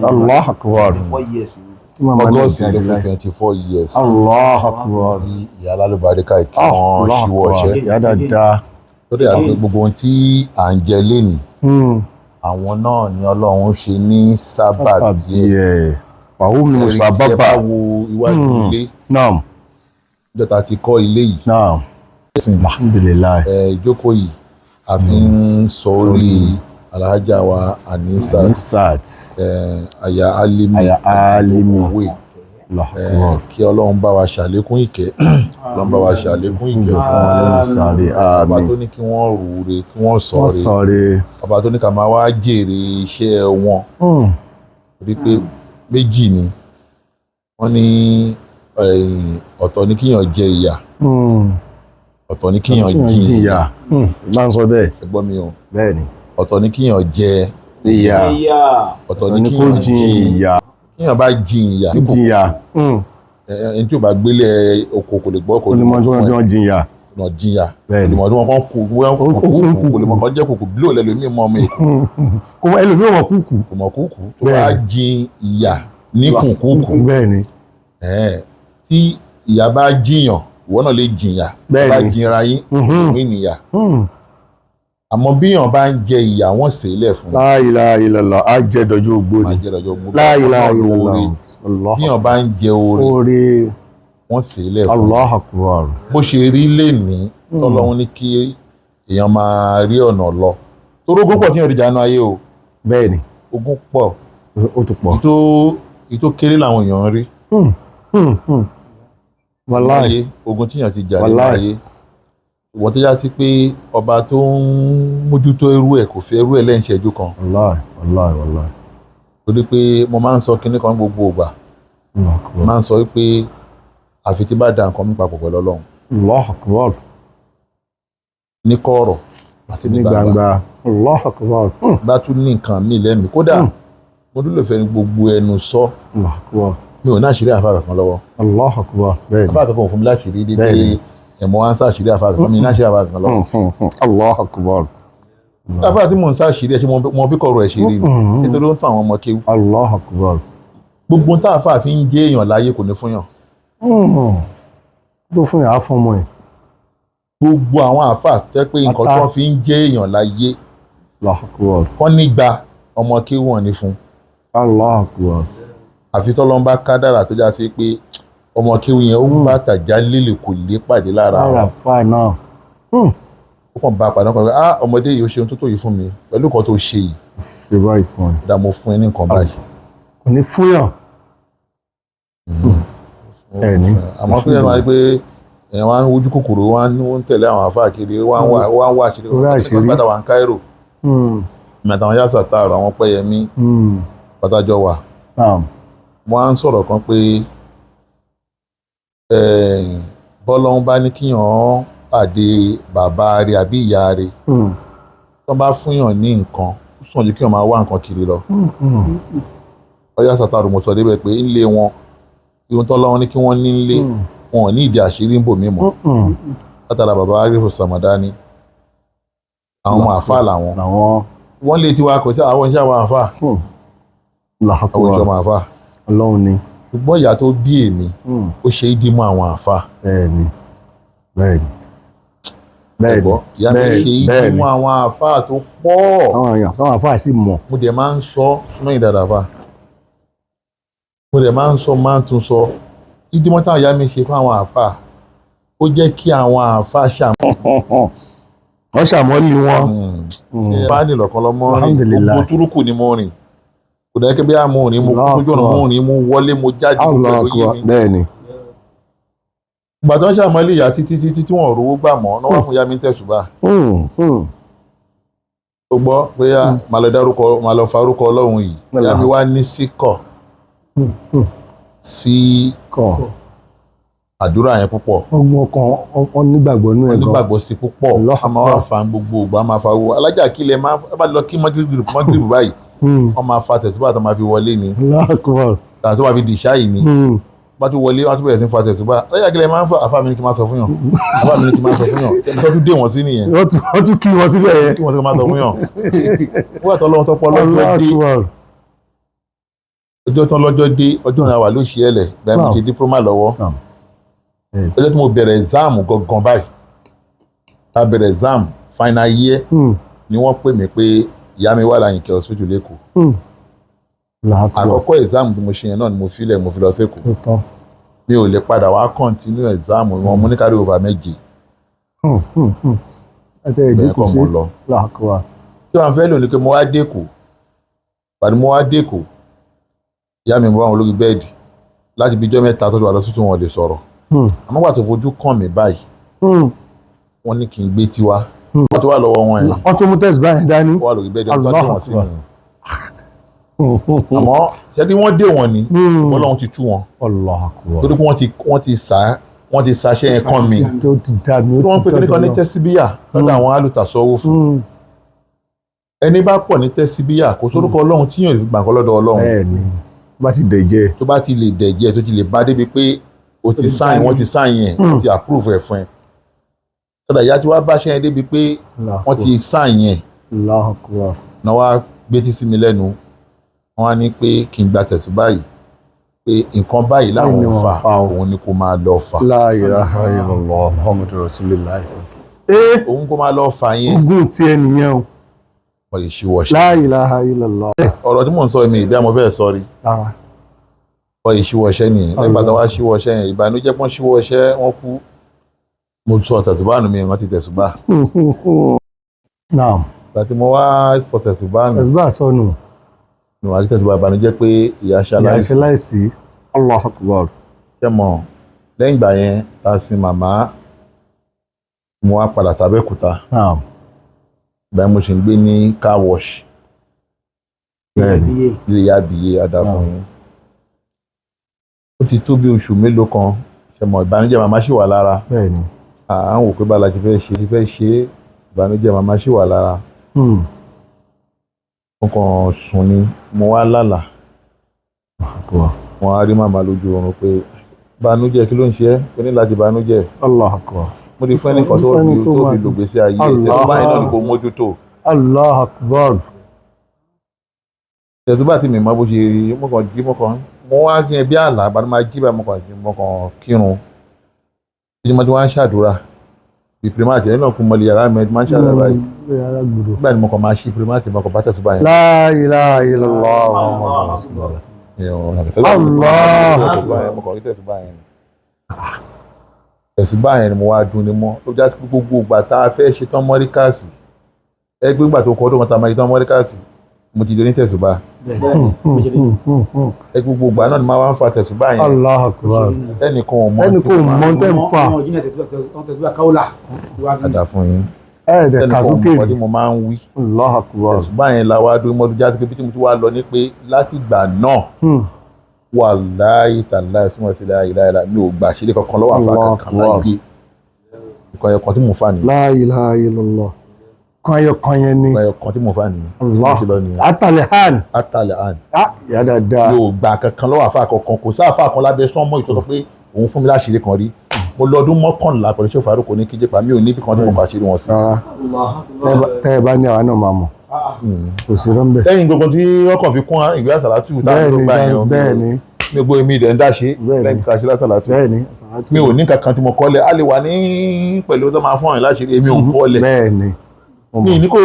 Speaker 1: Allahu Akbar.
Speaker 2: 4 years.
Speaker 1: Tí màmá náà
Speaker 3: August yìí
Speaker 1: jáde
Speaker 3: ló pé
Speaker 1: láyé.
Speaker 3: 24 years
Speaker 1: Allahu Akbar.
Speaker 3: tí ìyá alálùbáríkà kí wọ́n
Speaker 1: Allahu
Speaker 3: ṣíwọ́
Speaker 1: Akbar.
Speaker 3: ọṣẹ́
Speaker 1: Ìyá dáadáa.
Speaker 3: torí àti pé gbogbo ohun tí à ń jẹ lénìí, Àwọn náà ni Ọlọ́run ṣe ní sábàbí ẹ̀.
Speaker 1: Ẹ̀ wàhùn mi
Speaker 3: Ẹ̀rí tí ẹ
Speaker 1: sábàbà.
Speaker 3: bá wo iwájú ilé,
Speaker 1: Naam.
Speaker 3: ìjọta ti kọ́ ilé yìí,
Speaker 1: Naam. Alhamdulilayi.
Speaker 3: Ìjókòó yìí a fi ń sọ orí Alhaja wa Anisa,
Speaker 1: Nisat.
Speaker 3: Aya Alimi,
Speaker 1: Aya Alimi.
Speaker 3: Òwe.
Speaker 1: Allahu
Speaker 3: Kí Ọlọ́run bá wa ṣàlékún ìkẹ́, Ọlọ́run bá wa ṣàlékún ìkẹ́ fún wọn
Speaker 1: Akbar. Sáré.
Speaker 3: ọba
Speaker 1: Àmín.
Speaker 3: tó ní kí wọ́n rúure, kí wọ́n
Speaker 1: Wọ́n
Speaker 3: sọ̀re,
Speaker 1: sọ̀rọ̀.
Speaker 3: ọba tó ní ká máa wá jèrè iṣẹ́ wọn, torí pé méjì ni wọ́n ní, ọ̀tọ̀ ní kíyàn jẹ ìyà, ọ̀tọ̀ ní kíyàn jìn
Speaker 1: Jìyà. Máa ń sọ bẹ́ẹ̀.
Speaker 3: Ẹ gbọ́ mi o.
Speaker 1: Bẹ́ẹ̀ ni.
Speaker 3: Ọ̀tọ̀ ní kíyàn jẹ
Speaker 1: Ìyà.
Speaker 2: Ìyá.
Speaker 3: ọ̀tọ̀ ní
Speaker 1: Ní kó
Speaker 3: kíyàn
Speaker 1: jìn
Speaker 3: jìn
Speaker 1: ìyà.
Speaker 3: Kíyàn bá jìn ìyà,
Speaker 1: Jìyà.
Speaker 3: ẹni tí ò bá gbélé oko kò lè gbọ́, kò
Speaker 1: Ó
Speaker 3: lè
Speaker 1: ní
Speaker 3: mọ̀
Speaker 1: mọ́ tí wọ́n jìyà.
Speaker 3: ọ̀nà jìyà,
Speaker 1: Bẹ́ẹ̀ ni.
Speaker 3: kò lè mọ̀ tí wọ́n kàn kú, wọ́n kú, kò lè mọ̀ kàn jẹ́ kùkù bílò lẹ́lòmíì mọ́ ọmọ èkó.
Speaker 1: Kò mọ ẹlòmíràn wọn kúkú.
Speaker 3: Kò mọ̀ kúkú tó
Speaker 1: Bẹ́ẹ̀
Speaker 3: bá
Speaker 1: ni.
Speaker 3: jìn ìyà ní kùkúkù.
Speaker 1: Bẹ́ẹ̀ ni.
Speaker 3: Tí ìyà bá jìyàn, ìwọ náà lè jìyà.
Speaker 1: Bẹ́ẹ̀
Speaker 3: Bá
Speaker 1: ni.
Speaker 3: jìnra yín òun ìnìyà, àmọ́ bíyàn bá ń jẹ ìyà, wọ́n sè é lẹ̀ fún
Speaker 1: La ilaha illallah. Á jẹ́ dọjú ogbó
Speaker 3: máa
Speaker 1: ni.
Speaker 3: jẹ lọ́jọ́ gbogbo.
Speaker 1: La ilaha
Speaker 3: Oore.
Speaker 1: illallah. Allah.
Speaker 3: Bíyàn bá ń jẹ oore,
Speaker 1: Oore.
Speaker 3: wọ́n sè é lẹ̀ fún.
Speaker 1: Allah akbar.
Speaker 3: Bó ṣe rí lénìí, tọ́lọ́hún ní kí èèyàn máa rí ọ̀nà lọ, torí ogún pọ̀ tí yàn rí jánu ayé o.
Speaker 1: Bẹ́ẹ̀ ni.
Speaker 3: Ogún pọ̀.
Speaker 1: Ó ti pọ̀.
Speaker 3: Ìtò kéré làwọn èèyàn ń rí
Speaker 1: Wàláì.
Speaker 3: láyé, ogun tíyàn ti jà nínú
Speaker 1: Wàláì.
Speaker 3: ayé, ìwọ́n tó já sí pé ọba tó ń mójútó irú ẹ̀ kò fẹ́ irú ẹ̀ lẹ́yìn ìṣẹ́jú kan.
Speaker 1: Wàláì. Wàláì. Wàláì.
Speaker 3: Torí pé mo máa ń sọ kinní kan gbogbo ìgbà.
Speaker 1: Allah
Speaker 3: Mo
Speaker 1: akbar.
Speaker 3: máa ń sọ pé àfi tí bá da nǹkan mi papọ̀ pẹ̀lú Ọlọ́run
Speaker 1: Allah akbar.
Speaker 3: ní kọ̀rọ̀ àti ní
Speaker 1: Ní
Speaker 3: gbangba,
Speaker 1: gbangba. Allah akbar.
Speaker 3: Bá tún ní nǹkan mi lẹ́mìí, kódà mo dúró fẹ́ ní gbogbo ẹnu sọ,
Speaker 1: Allah akbar.
Speaker 3: mi ò ní àṣírí àfa kankan lọ́wọ́.
Speaker 1: Allah akbar. Bẹ́ẹ̀ ni.
Speaker 3: Àfa kankan ò fún mi láṣìírí dédé.
Speaker 1: Bẹ́ẹ̀ni.
Speaker 3: Ẹ̀mọ́ wa ń sàṣírí àfa kankan, mi ní àṣírí àfa kankan lọ́wọ́.
Speaker 1: Allah akbar.
Speaker 3: Àfa tí mò ń sàṣírí ẹ̀, ṣe mo bí kọ̀rọ̀ ẹ̀ ṣe rí ni, nítorí ó ń tàn àwọn ọmọ kéwú.
Speaker 1: Allah akbar.
Speaker 3: Gbogbo tá àfa fi ń jẹ́ èèyàn láyé kò ní fún yàn.
Speaker 1: Tó fún yàrá fún ọmọ ẹ̀.
Speaker 3: Gbogbo àwọn àfa tẹ́ pé nǹkan
Speaker 1: Ata.
Speaker 3: tó fi ń jẹ́ èèyàn láyé,
Speaker 1: Allah akbar.
Speaker 3: kọ́ nígbà ọmọ kéwú wọn ní fún.
Speaker 1: Allah akbar.
Speaker 3: Àfi tọ́lọ́mbá kádàrà tó já sí pé ọmọ kéwú yẹn ó bá tàjá lílè kò lè pàdé lára
Speaker 1: Lára
Speaker 3: wọn.
Speaker 1: fáì náà.
Speaker 3: Ó kàn bá a pàdé, ọkàn pé, ah, ọmọdé yìí, ó ṣe ohun tó tó yìí fún mi pẹ̀lú nǹkan tó ṣe yìí.
Speaker 1: Ṣe báyìí fún ẹ.
Speaker 3: Dá mo fún ẹ ní nǹkan báyìí.
Speaker 1: Kò ní fúyàn. Ẹ ní.
Speaker 3: Àmọ́ pé ẹ máa rí pé èèyàn wá ń wojú kòkòrò, wá ń tẹ̀lé àwọn àfáà kiri, wá ń wá àṣírí.
Speaker 1: Orí àṣírí.
Speaker 3: Bàtà wà ń Cairo, èmi àtàwọn yàtọ̀ tààrọ̀, àwọn Pẹ́yẹmí pátájọ́ wà,
Speaker 1: Naam.
Speaker 3: wọ́n á ń sọ̀rọ̀ kan pé bọ́lọ́hún bá ní kíyàn pàdé bàbá rẹ̀ àbí ìyá rẹ̀, tó bá fúnyàn ní nǹkan, ó sàn ju kíyàn máa wá nǹkan kiri lọ. Ọyá sàtàrù, mo sọ débẹ̀ pé ńlé wọn, ihun tọ́lọ́hún ní kí wọ́n ní ńlé wọn ò ní ìdí àṣírí ń bò mí mọ́ látara bàbá arífò Sàmàdání, àwọn ọmọ àfáà làwọn.
Speaker 1: Làwọn.
Speaker 3: Wọ́n lé tiwa kò tí àwọn iṣẹ́ àwọn àfáà,
Speaker 1: Allah
Speaker 3: àwọn iṣẹ́
Speaker 1: akbar.
Speaker 3: ọmọ àfáà.
Speaker 1: Ọlọ́run ni.
Speaker 3: Ṣùgbọ́n ìyá tó bí èmi, ó ṣe é dí mọ́ àwọn àfáà.
Speaker 1: Bẹ́ẹ̀ni. Bẹ́ẹ̀ni. Bẹ́ẹ̀ni.
Speaker 3: Ẹ̀gbọ́n ìyá mi ṣe é dí
Speaker 1: Bẹ́ẹ̀ni.
Speaker 3: mọ́ àwọn àfáà tó pọ̀.
Speaker 1: Àwọn èèyàn táwọn àfáà sì mọ̀.
Speaker 3: Mo dẹ̀ máa ń sọ súnmọ́ ìdàdà fa, mo dẹ̀ máa ń sọ, máa ń tún sọ, ìdímọ́ táwọn ìyá mi ṣe fún àwọn àfáà, ó jẹ́ kí àwọn àfáà ṣàmọ́.
Speaker 1: Wọ́n ṣàmọ́lì wọn.
Speaker 3: Bá nílò kan lọ́mọ rìn.
Speaker 1: Alhamdulillah.
Speaker 3: Gbogbo túrúkù ni mo rìn, kò dẹ́ kí bí mo rìn, mo kú
Speaker 1: Allahu
Speaker 3: sójú ọ̀nà, mo rìn, mo wọlé, mo jáde, mo
Speaker 1: Allah
Speaker 3: pẹ̀lú yé
Speaker 1: akbar.
Speaker 3: mi.
Speaker 1: Bẹ́ẹ̀ni.
Speaker 3: Ìgbà tó ń ṣàmọ́lé ìyá títí títí tí wọ́n rówó gbà mọ́ náà, wọ́n fún ìyá mi ń tẹ̀sùbà. Ó gbọ́ pé màá lọ dárúkọ, màá lọ farúkọ ọlọ́run yìí. Ìyá mi wá ní síkọ̀ sí
Speaker 1: Kọ̀.
Speaker 3: àdúrà yẹn púpọ̀.
Speaker 1: Ọgbọ́n kan wọn nígbàgbọ́ nú ẹ̀ gan.
Speaker 3: Onígbàgbọ́ sí púpọ̀.
Speaker 1: Allah
Speaker 3: A máa wá fa gbogbo ìgbà, a máa fa owó alájà kílẹ̀, máa bá lọ kí mọ́gìrìbì báyìí, wọ́n máa fa tẹ̀sùbà tó máa fi wọlé ni,
Speaker 1: Allah akbar.
Speaker 3: tàbí tó máa fi dìṣá yìí ni. Bá tún wọlé, wọ́n tún bẹ̀rẹ̀ sí fa tẹ̀sùbà. Alájà kílẹ̀ máa ń fa, àfa mi ni kí n máa sọ fún yàn, àfa mi ni kí n máa sọ fún yàn, tó tún dé wọ́n sí nìyẹn.
Speaker 1: Wọ́n tún kí wọn síbẹ̀ yẹn.
Speaker 3: Kí wọ́n tó máa sọ fún yàn wọ́n àtọ́ lọ́wọ́ tọ́pọ̀
Speaker 1: Allah
Speaker 3: lọ́jọ́ dé.
Speaker 1: akbar.
Speaker 3: Ọjọ́ tán lọ́jọ́ dé, ọjọ́ náà wà ló ṣe ẹlẹ̀ gba mi ṣe diploma lọ́wọ́.
Speaker 1: Naam.
Speaker 3: Ọjọ́ tí mo bẹ̀rẹ̀ exam gangan báyìí, ta bẹ̀rẹ̀ exam final year, ni wọ́n pè mí pé Ìyá mi wà láyìnkẹ́ hospital lẹ́kọ̀ọ́.
Speaker 1: Làákùrọ̀.
Speaker 3: Àkọ́kọ́ exam tí mo ṣe yẹn náà ni mo filẹ̀, mo fi lọ sẹ́kọ̀ọ́.
Speaker 1: Tó tán.
Speaker 3: Mi ò lè padà wá continue exam wọn, mo ní carry over 7.
Speaker 1: Ẹtẹ
Speaker 3: Bẹ́ẹ̀
Speaker 1: ìdínkù
Speaker 3: kọ́
Speaker 1: sí.
Speaker 3: mo lọ.
Speaker 1: Làákùrọ̀.
Speaker 3: Kí wọ́n fẹ́ lò ní pé mo wá dẹ́kọ̀ pàdé, mo wá dẹ́kọ̀, ìyá mi bá wọn lórí bẹ́ẹ̀dì láti bí ijọ́ 3 tó ti wà lọ́sítù, wọn ò lè sọ̀rọ̀. Àmọ́ gbà tó fojú kàn mí báyìí, wọ́n ní kí n gbé tiwa wọ́n tó wà lọ́wọ́ wọn yẹn.
Speaker 1: Wọ́n tún mú tẹ̀sí báyìí dání.
Speaker 3: Wọ́n wà lórí bẹ́ẹ̀dì, wọ́n tó
Speaker 1: Allahu
Speaker 3: wọ́n sí
Speaker 1: Akbar.
Speaker 3: mi. Àmọ́ ṣé bí wọ́n dé wọn ni Ọlọ́run ti tú wọn.
Speaker 1: Allahu Akbar.
Speaker 3: Torí pé wọ́n ti sàṣẹ́ yẹn kàn mí.
Speaker 1: Tó ti dà mí,
Speaker 3: Tí
Speaker 1: ó
Speaker 3: wọ́n
Speaker 1: ti
Speaker 3: pè kíní kan ní
Speaker 1: dọ́dọ̀ lọ.
Speaker 3: tẹ́síbíyà lọ́dọ̀ àwọn alùtàsọ́wọ́ fún ẹni bá pọ̀ ní tẹ́síbíyà, kò sórúkọ Ọlọ́run tí yóò fi gbà kọ́ lọ́dọ̀ Ọlọ́run.
Speaker 1: Bẹ́ẹ̀ ni, bá ti dẹ̀jẹ̀.
Speaker 3: Tó bá ti lè dẹ̀jẹ̀, tó ti lè bá débi pé o ti sáyìn, wọ́n ti sáyìn ẹ̀, wọ́n ti approve ẹ̀ fún ẹ. Sọ́dà ìyá tí wàá bá ṣẹ́yìn débi pé wọ́n ti sáyìn ẹ̀.
Speaker 1: Allahu Akbar.
Speaker 3: Náà wá gbé tí sí mi lẹ́nu, wọ́n á ní pé kí n gba tẹ̀sùn báyìí, pé nǹkan báyìí láwọn
Speaker 1: Ni
Speaker 3: ń
Speaker 1: wọ́n
Speaker 3: fà,
Speaker 1: fà o.
Speaker 3: òun ni kò máa lọ fà.
Speaker 1: La ilaha illallah Muhammadu Rasulullah.
Speaker 3: Òun kò máa lọ fà yẹn.
Speaker 1: Ogun tí ẹ nìyẹn o.
Speaker 3: Wọ́n lè ṣíwọ́ ṣe.
Speaker 1: La ilaha illallah.
Speaker 3: Ọ̀rọ̀ tí mò ń sọ mi ìbí àmọ́ fẹ́ẹ́ sọ rí.
Speaker 1: Rárá.
Speaker 3: Wọ́n yìí ṣíwọ́ ṣẹ́ nìyẹn. Nígbà tó wá ṣíwọ́ ṣẹ́ yẹn, ìbànújẹ́ pọ́n ṣíwọ́ ṣẹ́, wọ́n kú. Mo sọ tẹ̀sùbá nù, mi ìrántí tẹ̀sùbá.
Speaker 1: Naam.
Speaker 3: Ìgbà tí mo wá sọ tẹ̀sùbá nù,
Speaker 1: Tẹ̀sùbá sọnù.
Speaker 3: mi wá rí tẹ̀sùbá, ìbànújẹ́ pé ìyá
Speaker 1: Ìyá
Speaker 3: ṣaláìsí.
Speaker 1: ṣaláìsí. Allahu Akbar.
Speaker 3: Ṣé mọ̀, lẹ́yìn ìgbà yẹn ta sin màmá, mo wá padà sábẹ́òkúta.
Speaker 1: Naam.
Speaker 3: Ìgbà yẹn mo ṣì ń gbé ní car wash.
Speaker 1: Bẹ́ẹ̀ni.
Speaker 3: Ilé ìyá àbíyé adá fún yín. Ó ti tó bí oṣù mélòó kan, ṣe mọ̀, ìbànújẹ́ màmá ṣì wà lára.
Speaker 1: Bẹ́ẹ̀ni.
Speaker 3: À ń wò pé bá la ti fẹ́ ṣe, ti fẹ́ ṣe é, ìbànújẹ́ màmá ṣì wà lára. Mo kàn sùn ni, mo wá lálàá.
Speaker 1: Akbar.
Speaker 3: Mo wá rí màmá lójú oorun pé ìbànújẹ́ kí ló ń ṣe ẹ́, o ní láti ìbànújẹ́.
Speaker 1: Allahu Akbar.
Speaker 3: Mo ti fún ẹnìkan tó
Speaker 1: Mo ti fún
Speaker 3: fi
Speaker 1: ẹni tó
Speaker 3: tó
Speaker 1: máa
Speaker 3: fi lògbèsè ayé ẹ̀ tẹ́lẹ̀ báyìí náà ni kò mójútó.
Speaker 1: Allahu Akbar.
Speaker 3: Tẹ̀síbà tí mi mọ bó ṣe rí, mo kàn jí, mo kàn mo wá kí ẹ bí àlá bá máa jí bá, mo kàn jí, mo kàn kírun. Bí mo ti wá ń ṣàdúrà bí primate ẹni náà kún mọ́lẹ̀ yàrá mi máa ń ṣàdúrà báyìí.
Speaker 1: Yàrá gbòdò.
Speaker 3: Nígbà tí mo kàn máa ṣí primate, mo kàn bá tẹ̀síbà yẹn.
Speaker 1: La ilaha illallah Muhammadu Rasulullah. Allah.
Speaker 3: Mo kàn rí tẹ̀síbà yẹn ni. Tẹ̀síbà yẹn ni mo wá dun ni mọ́ ló já sí pé gbogbo ìgbà tá a fẹ́ ṣe tán mọ́ríkàsì, ẹgbẹ́ ìgbà tó kọ́ ọdún kan tá a máa ṣe tán mọ́ríkàsì, mo ti di onítẹ̀síbà. Ẹ gbogbo ìgbà náà ni máa wá ń fa tẹ̀síbà yẹn.
Speaker 1: Allahu Akbar.
Speaker 3: Ẹnìkan ò mọ
Speaker 1: Ẹnì
Speaker 3: tí
Speaker 1: kò
Speaker 3: mo máa
Speaker 1: mọ tẹ́ ń fà.
Speaker 3: padà fún yín.
Speaker 1: Ẹ̀ẹ́dẹ̀
Speaker 3: Ẹnìkan ò mọ
Speaker 1: kàsókè
Speaker 3: nǹkan
Speaker 1: rí.
Speaker 3: tí mo máa ń wí.
Speaker 1: Allahu Akbar.
Speaker 3: Tẹ̀síbà yẹn la wá dúró mọ́tò já sí pé bí tí mo ti wá lọ ní pé láti ìgbà náà, wàláhì tàláhì súnmọ́ sí láyé láyé, mi ò gbà sílé kankan lọ́wọ́ àfa
Speaker 1: Allahu
Speaker 3: kankan
Speaker 1: Akbar.
Speaker 3: láyé. Nǹkan ẹyọ kan tí mò ń fà nìyẹn.
Speaker 1: La ilaha illallah. Kan ayọ̀ kan yẹn ni.
Speaker 3: Nǹkan ẹyọ kan tí mò ń fà nìyẹn.
Speaker 1: Allah.
Speaker 3: Mo ṣe lọ nìyẹn.
Speaker 1: Atalẹ̀ han.
Speaker 3: Atalẹ̀ àn.
Speaker 1: Ah, ìyá dáadáa.
Speaker 3: Mi ò gbà kankan lọ́wọ́ àfa kankan, kò sáàfà kan lábẹ́ sánmọ́ ìtọ́tọ́ pé òun fún mi láṣìírí kan rí. Mo lọ ọdún 11 pẹ̀lú Sheikh Farouk ní kíjìpá, mi ò níbi kan tí mo kọ àṣírí wọn sí.
Speaker 1: Rárá. Tẹ́ ẹ bá ní àwa náà máa mọ̀. Kò sí rọ́ńbẹ̀.
Speaker 3: Lẹ́yìn gbogbo tí wọ́n kàn fi kún ìwé àsàlátù táwọn tó gbà yẹn,
Speaker 1: Bẹ́ẹ̀ni,
Speaker 3: mi gbọ́ èmi ìdẹ̀ ń dá ṣe
Speaker 1: Bẹ́ẹ̀ni.
Speaker 3: lẹ́yìn ká ṣe lásàlátù.
Speaker 1: Bẹ́ẹ̀ni.
Speaker 3: Mi ò ní kankan tí mo kọ́lẹ̀, a lè wà ní pẹ̀lú tó máa fún ọ̀yìn láṣìírí, èmi ò ń kọ́lẹ̀.
Speaker 1: Bẹ́ẹ̀ni. Mo
Speaker 3: Mi
Speaker 1: mọ̀.
Speaker 3: ní kò,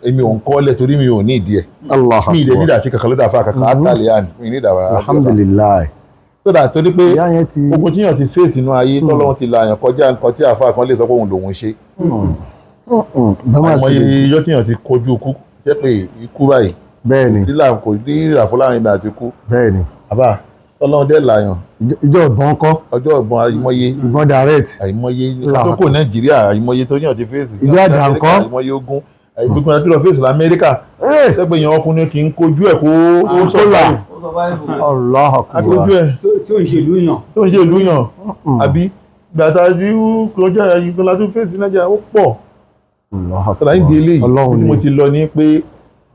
Speaker 3: èmi ò ń kọ́lẹ̀ torí mi ò ní ìdí ẹ̀.
Speaker 1: Allahu
Speaker 3: Mi ìdẹ̀
Speaker 1: Akbar.
Speaker 3: nídà ṣe kankan lọ́dọ̀ àfa kankan átàlẹ́ àná mi ní ìdàwà.
Speaker 1: Alhamdulillah.
Speaker 3: Tó dà torí pé
Speaker 1: Ìyá yẹn ti.
Speaker 3: ogun tíyàn ti fèsì inú ayé tọ́lọ́run ti là yàn kọjá nǹkan tí àfa kan lè sọ pé òun lòun ṣe.
Speaker 1: Bá máa sì
Speaker 3: Àìmọye
Speaker 1: lè.
Speaker 3: ijọ́ tíyàn ti kojú ikú jẹ́ pé ikú báyìí
Speaker 1: Bẹ́ẹ̀ni.
Speaker 3: sílà kò ní ìlàfọ́ láàrin ìgbà àti ikú.
Speaker 1: Bẹ́ẹ̀ni.
Speaker 3: Àbá tọ́lọ́run dẹ̀ là yàn.
Speaker 1: Ìjọ ìbọn kọ́.
Speaker 3: Ọjọ́ ìbọn àìmọye.
Speaker 1: Ìbọn direct.
Speaker 3: Àìmọye nǹkan tó kò Nàìjíríà, àìmọye tó yàn ti fèsì.
Speaker 1: Ìjọ àdá ńkọ́?
Speaker 3: Àìmọye ogun, àìgbógun àti lọ fèsì lamẹ́ríkà. Sẹ́gbẹ̀ẹ́ yẹn ọkùnrin kì í kojú ẹ̀ kó ó sọ̀rọ̀.
Speaker 1: Allahu Akbar.
Speaker 3: Akojú ẹ̀.
Speaker 4: Tí ó ń ṣe ìlú yàn.
Speaker 3: Tó ń ṣe ìlú yàn. Àbí gbàtà tí kọjá ìgbọ́n látún fèsì Nàìjíríà ó pọ̀.
Speaker 1: Allahu Akbar.
Speaker 3: Sọ̀rọ̀ ìdí eléyìí
Speaker 1: Ọlọ́run
Speaker 3: tí mo
Speaker 1: ni.
Speaker 3: ti lọ ní pé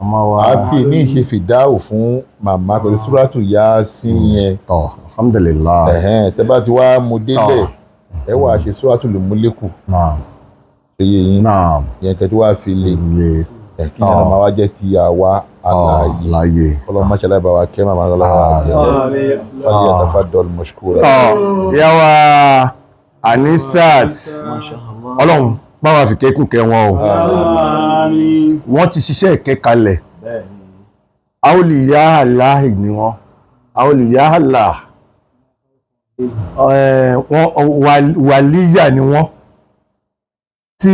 Speaker 1: Ọmọ wa.
Speaker 3: àáfíì ní ìṣe fìdáhù fún màmá pẹ̀lú súrátù Yásìn yẹn.
Speaker 1: Tọ́ alhamdulillah.
Speaker 3: Ẹ̀hẹ́n, tẹ́ bá ti wá mu délẹ̀, ẹ wàá ṣe súrátù lùmúlẹ́kù.
Speaker 1: Naam.
Speaker 3: Ṣe yé yín?
Speaker 1: Naam.
Speaker 3: Yẹn kẹ́ tí wàá fi lè
Speaker 1: Lè.
Speaker 3: ẹ̀ kí yẹn náà máa wá jẹ́ ti àwa alààyè.
Speaker 1: Láyé.
Speaker 3: Ọlọ́run má ṣe aláìbá wa kẹ́ màmá lọ́wọ́ àjẹ́ falyatafaddal mashkura.
Speaker 1: Tọ́ ìyá wa Anisat. Ọlọ́run bá wa fi kékun kẹ́ wọn o.
Speaker 4: Àmín.
Speaker 1: Wọ́n ti ṣiṣẹ́ ìkẹ́ kalẹ̀. Àwòlíyá aláì ni wọ́n, àwòlíyá àlà wọ́n, wàlíyà ni wọ́n. Tí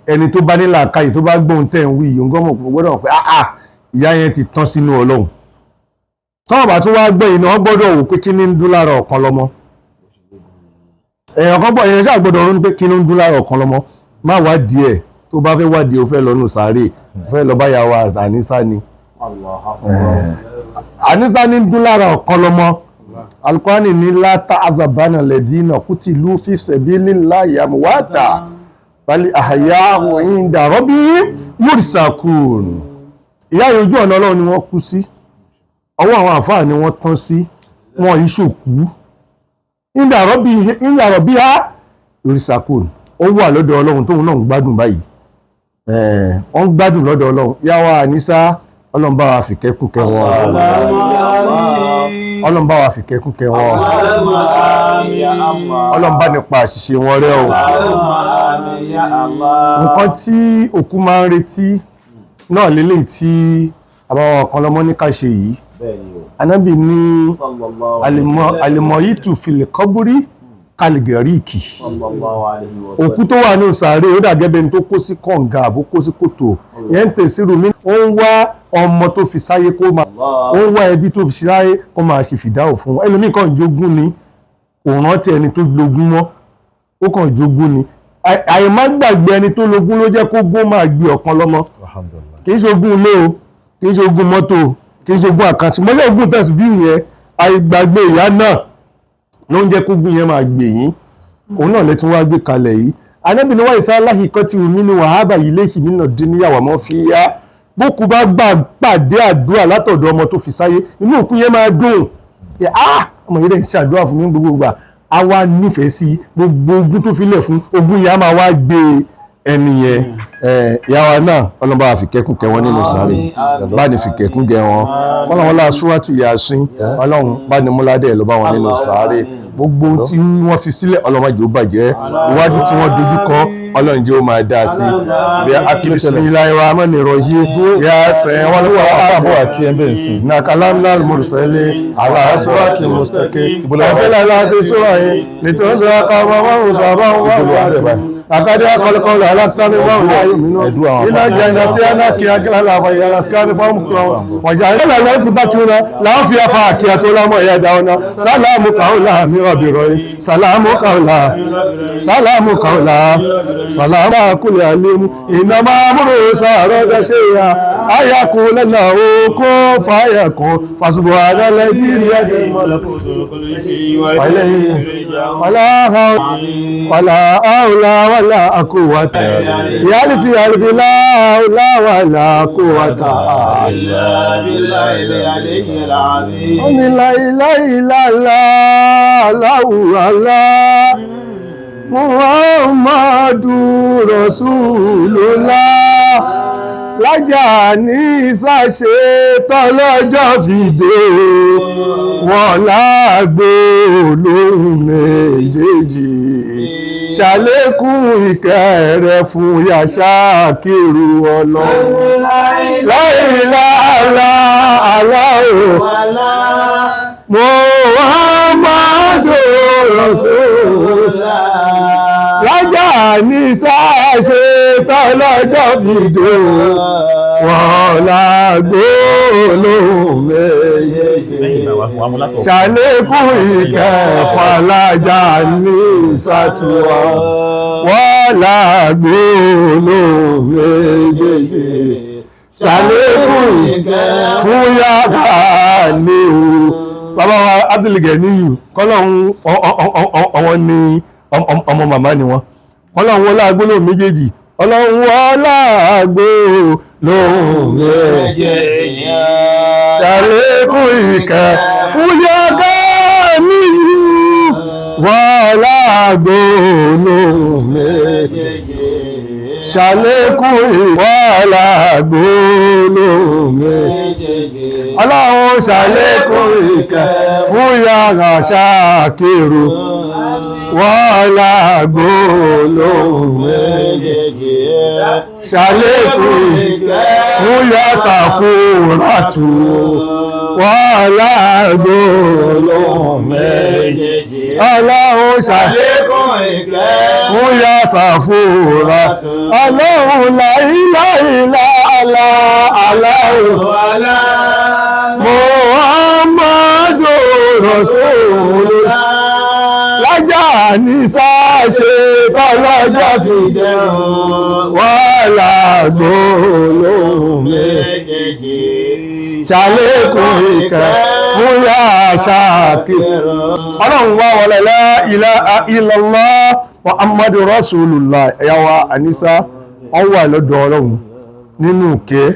Speaker 1: ẹni tó bá ní làákàyè tó bá gbóhùn tẹ̀ ń wí yìí, òun gbọ́dọ̀ mọ̀ pé ah ah, ìyá yẹn ti tán sínú Ọlọ́run. Tọ́wọ́ bá tún wá gbọ́ yìí ni wọ́n gbọ́dọ̀ wò pé kí ní ń dún lára ọ̀kan lọ́mọ. Èèyàn kan bọ̀, èèyàn ṣáà gbọ́dọ̀ ronú pé kí ní ń dún lára ọ̀kan lọ́mọ. Má wádìí ẹ̀, tó bá fẹ́ wádìí, o fẹ́ lọ nù sáré, o fẹ́ lọ báyà wa Ànísá ni. Ànísá ní ń dún lára ọ̀kan lọ́mọ. Alukwani ní látà azabana lẹ́dínà kutilu fi sabilillahi amwata bali ahya'u inda rabbihim yursakun. Ìyá yìí, ojú ọ̀nà Ọlọ́run ni wọ́n kú sí, ọwọ́ àwọn àfáà ni wọ́n tán sí, wọn yìí ṣòkú. Inda rabbiha yursakun, ó wà lọ́dọ̀ Ọlọ́run tóun náà ń gbádùn báyìí. Wọ́n ń gbádùn lọ́dọ̀ Ọlọ́run. Ìyá wa Ànísá, Ọlọ́run bá wa fìkẹ́kùn kẹ́ wọn. Ọlọ́run bá wa fìkẹ́kùn kẹ́ wọn. Ọlọ́run bá nípa àṣìṣe wọn rẹ́ o. Nǹkan tí òkú máa ń retí náà lélẹ̀ tí àbáwọn ọ̀kan lọ́mọ ní ká ṣe yìí. Anábì ní àlìmọ̀ yìí tù filẹ̀ kọ́búrí kàlìgẹ̀ríkì, òkú tó wà ní sàárè ó dàgẹ́ bẹni tó kó sí kànga àbó kó sí kòtò yẹn ń tẹ̀sí rumi. Ó ń wá ọmọ tó fi sáyé kó máa, ó ń wá ẹbí tó fi sáyé kó máa ṣe fìdáwò fún wọn. Ẹlòmíì kàn jogún ni, kò rántí ẹni tó lógún mọ́, ó kàn jogún ni. Àìmá gbàgbé ẹni tó lógún ló jẹ́ kó gún máa gbé ọ̀kan lọ́mọ.
Speaker 3: Alhamdulillah.
Speaker 1: Kì í ṣe ogún ilé o, kì í ṣe ogún mọ́tò o, kì í ṣe ogún àkáǹtì mọ́jọ́, ogún tẹ̀sí bí yẹn. Àìgbàgbé ìyá náà ló ń jẹ́ kógún yẹn máa gbè yín. Òun náà lè tún wá gbé kalẹ̀ yìí. Anábì ní wáyé sáláhì kan ti wù mí ní wàhábà yìí léyìí mí náà dín níyàwó àmọ́ fi yá. Bókú bá gbà pàdé àdúrà látọ̀dọ̀ ọmọ tó fi sáyé, inú òkú yẹn máa dùn pé, ah, ọmọ yìí dẹ̀ ń ṣàdúrà fún mi gbogbo ìgbà. Á wá nífẹ̀ẹ́ sí gbogbo ogún tó filẹ̀ fún, ogún yẹn á máa wá gbé ẹni yẹn. Ìyá wa náà, Ọlọ́run bá wa fi kẹ́kùn kẹ́ wọn nínú sáré, bá ní fi kẹ́kùn gẹ wọn. Kọ́lọ́run lá súrátù Yásìn, Ọlọ́run bá ní múládé ẹ̀ lọ bá wọn nínú sáré. Gbogbo ohun tí wọ́n fi sílẹ̀, Ọlọ́run má jẹ́ ó bàjẹ́. Iwájú tí wọ́n dojú kọ, Ọlọ́run jẹ́ ó máa dáa sí bí. Akíbísíláì rahman rahim Yásìn wọn ló wà
Speaker 3: Àbọ̀ àkí ẹ̀ ń bẹ̀ ń sìn.
Speaker 1: na kalamna mursali ala surati mustaqim asela la se sura yin nítorí sọ ka ma wa o sọ bá wa wa akade akọlọkọlọ alakisani wa wa ayo mi náà iná jẹ iná fi aná kí akílá làwọn ìyára sikari fáwọn kúrọ wọjà ilé làwọn ikú bá kí wọn làwọn fi afa àkíyà tó lámọ ìyá dáwọn náà. Sàlámù kàólà mi rọbì rọyìn, sàlámù kàólà, sàlámù kàólà, sàlámù àkúlẹ̀ àlẹ́mú iná máa múrò sàárọ̀ gàṣẹ́ ya ayakú lẹ́nà okó fàyàkùn fàṣùbọ̀ àdálẹ́ tí ìrìn àjẹ́ ìmọ̀lẹ́kùn wàlá àwòlá wàlá àkówàtà ìyáàlìfì àlìfì láàwòlá wàlá àkówàtà. Ó ní láìláìláìlá aláwùrálá Muhammadu Rasulullah lájà ní ìsàṣe tọ́lọ́jọ́ fìdó wọn láàgbó lóhùn méjèèjì, ṣàlékún ìkẹ́ rẹ̀ fún yàṣà kírù Ọlọ́run láìláàlá aláwò Muhammadu Rasulullah lájà ní sáàṣe tọ́lọ́jọ́ fìdó wọn lágbó lóhùn méjèèjì, ṣàlékún ìkẹfà lájà ní ìsàtúwà wọ́n lágbó lóhùn méjèèjì, ṣàlékún fún yàrá ní o. Bàbá wa Abdulganiyu, kọ́lọ́hún ọwọ́n ní ọmọ màmá ni wọ́n. Ọlọ́run wọlá agbólóhùn méjèèjì, Ọlọ́run wọlá agbólóhùn méjèèjì, ṣàlékún ìkẹ́ fún yàgá níyù. Wọ́lá gbólóhùn méjèèjì. Ṣàlékún ìwọ́lá gbólóhùn méjèèjì. Ọlọ́run ṣàlékún ìkẹ́ fún yàrá ṣàkérò. Wọ́lá gbólóhùn méjèèjì. Ṣàlékún ìkẹ́ fún yàsà fúnratù. Wọ́lá gbólóhùn méjèèjì. Ọlọ́run ṣàlékún fún yàsà fúnra. Ọlọ́run láìláìlá àlá aláwọ̀. Muhammadu Rasulullah. Lájà ní sáṣe kọ́lọ́jọ́ fi dẹ̀rùn. Wọ́lá gbólóhùn méjèèjì. Ṣàlékún ìkẹ́ fún yà ṣáàkì. Ọlọ́run wá wọlé la ilaha illallah Muhammadu Rasulullah. Ẹ̀yà wa Ànísá, wọ́n wà lọ́dọ̀ Ọlọ́run nínú ìkẹ́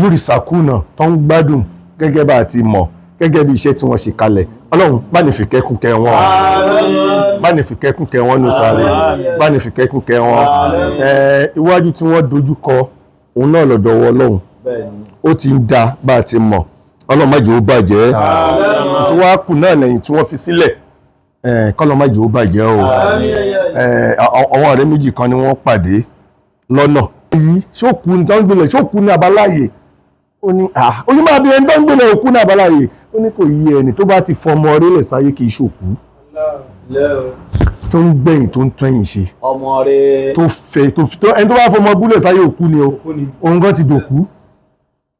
Speaker 1: yúrìsàkúnà tó ń gbádùn gẹ́gẹ́ bá a ti mọ̀ gẹ́gẹ́ bí iṣẹ́ tí wọ́n ṣe kalẹ̀. Ọlọ́run bá ní fi kẹ́kùn kẹ́ wọn, bá ní fi kẹ́kùn kẹ́ wọn nù sáré, bá ní fi kẹ́kùn kẹ́ wọn. Iwájú tí wọ́n dojú kọ òun náà lọ́dọ̀ wọ Ọlọ́run, ó ti ń da bá a ti mọ̀. Ọlọ́run má jẹ́ ó bàjẹ́. Tó wá kù náà lẹ́yìn tí wọ́n fi sílẹ̀, kọ́lọ́ má jẹ́ ó bàjẹ́ o. Àwọn ọ̀rẹ́ méjì kan ni wọ́n pàdé lọ́nà. Yìí ṣókù ní tó ń gbélé, ṣókù ní abaláyè. Ó ní à ó ní máa bí ẹni tó ń gbélé òkú ní abaláyè. Ó ní kò yí ẹni tó bá ti fọmọ orílẹ̀ sáyé kì í ṣòkú tó ń gbẹ̀yìn tó ń tẹ́yìn ṣe
Speaker 2: ọmọ rẹ̀
Speaker 1: tó fẹ́ tó fi tó ẹni tó bá fọmọ búlẹ̀ sáyé òkú ni o, òun gan ti dòkú,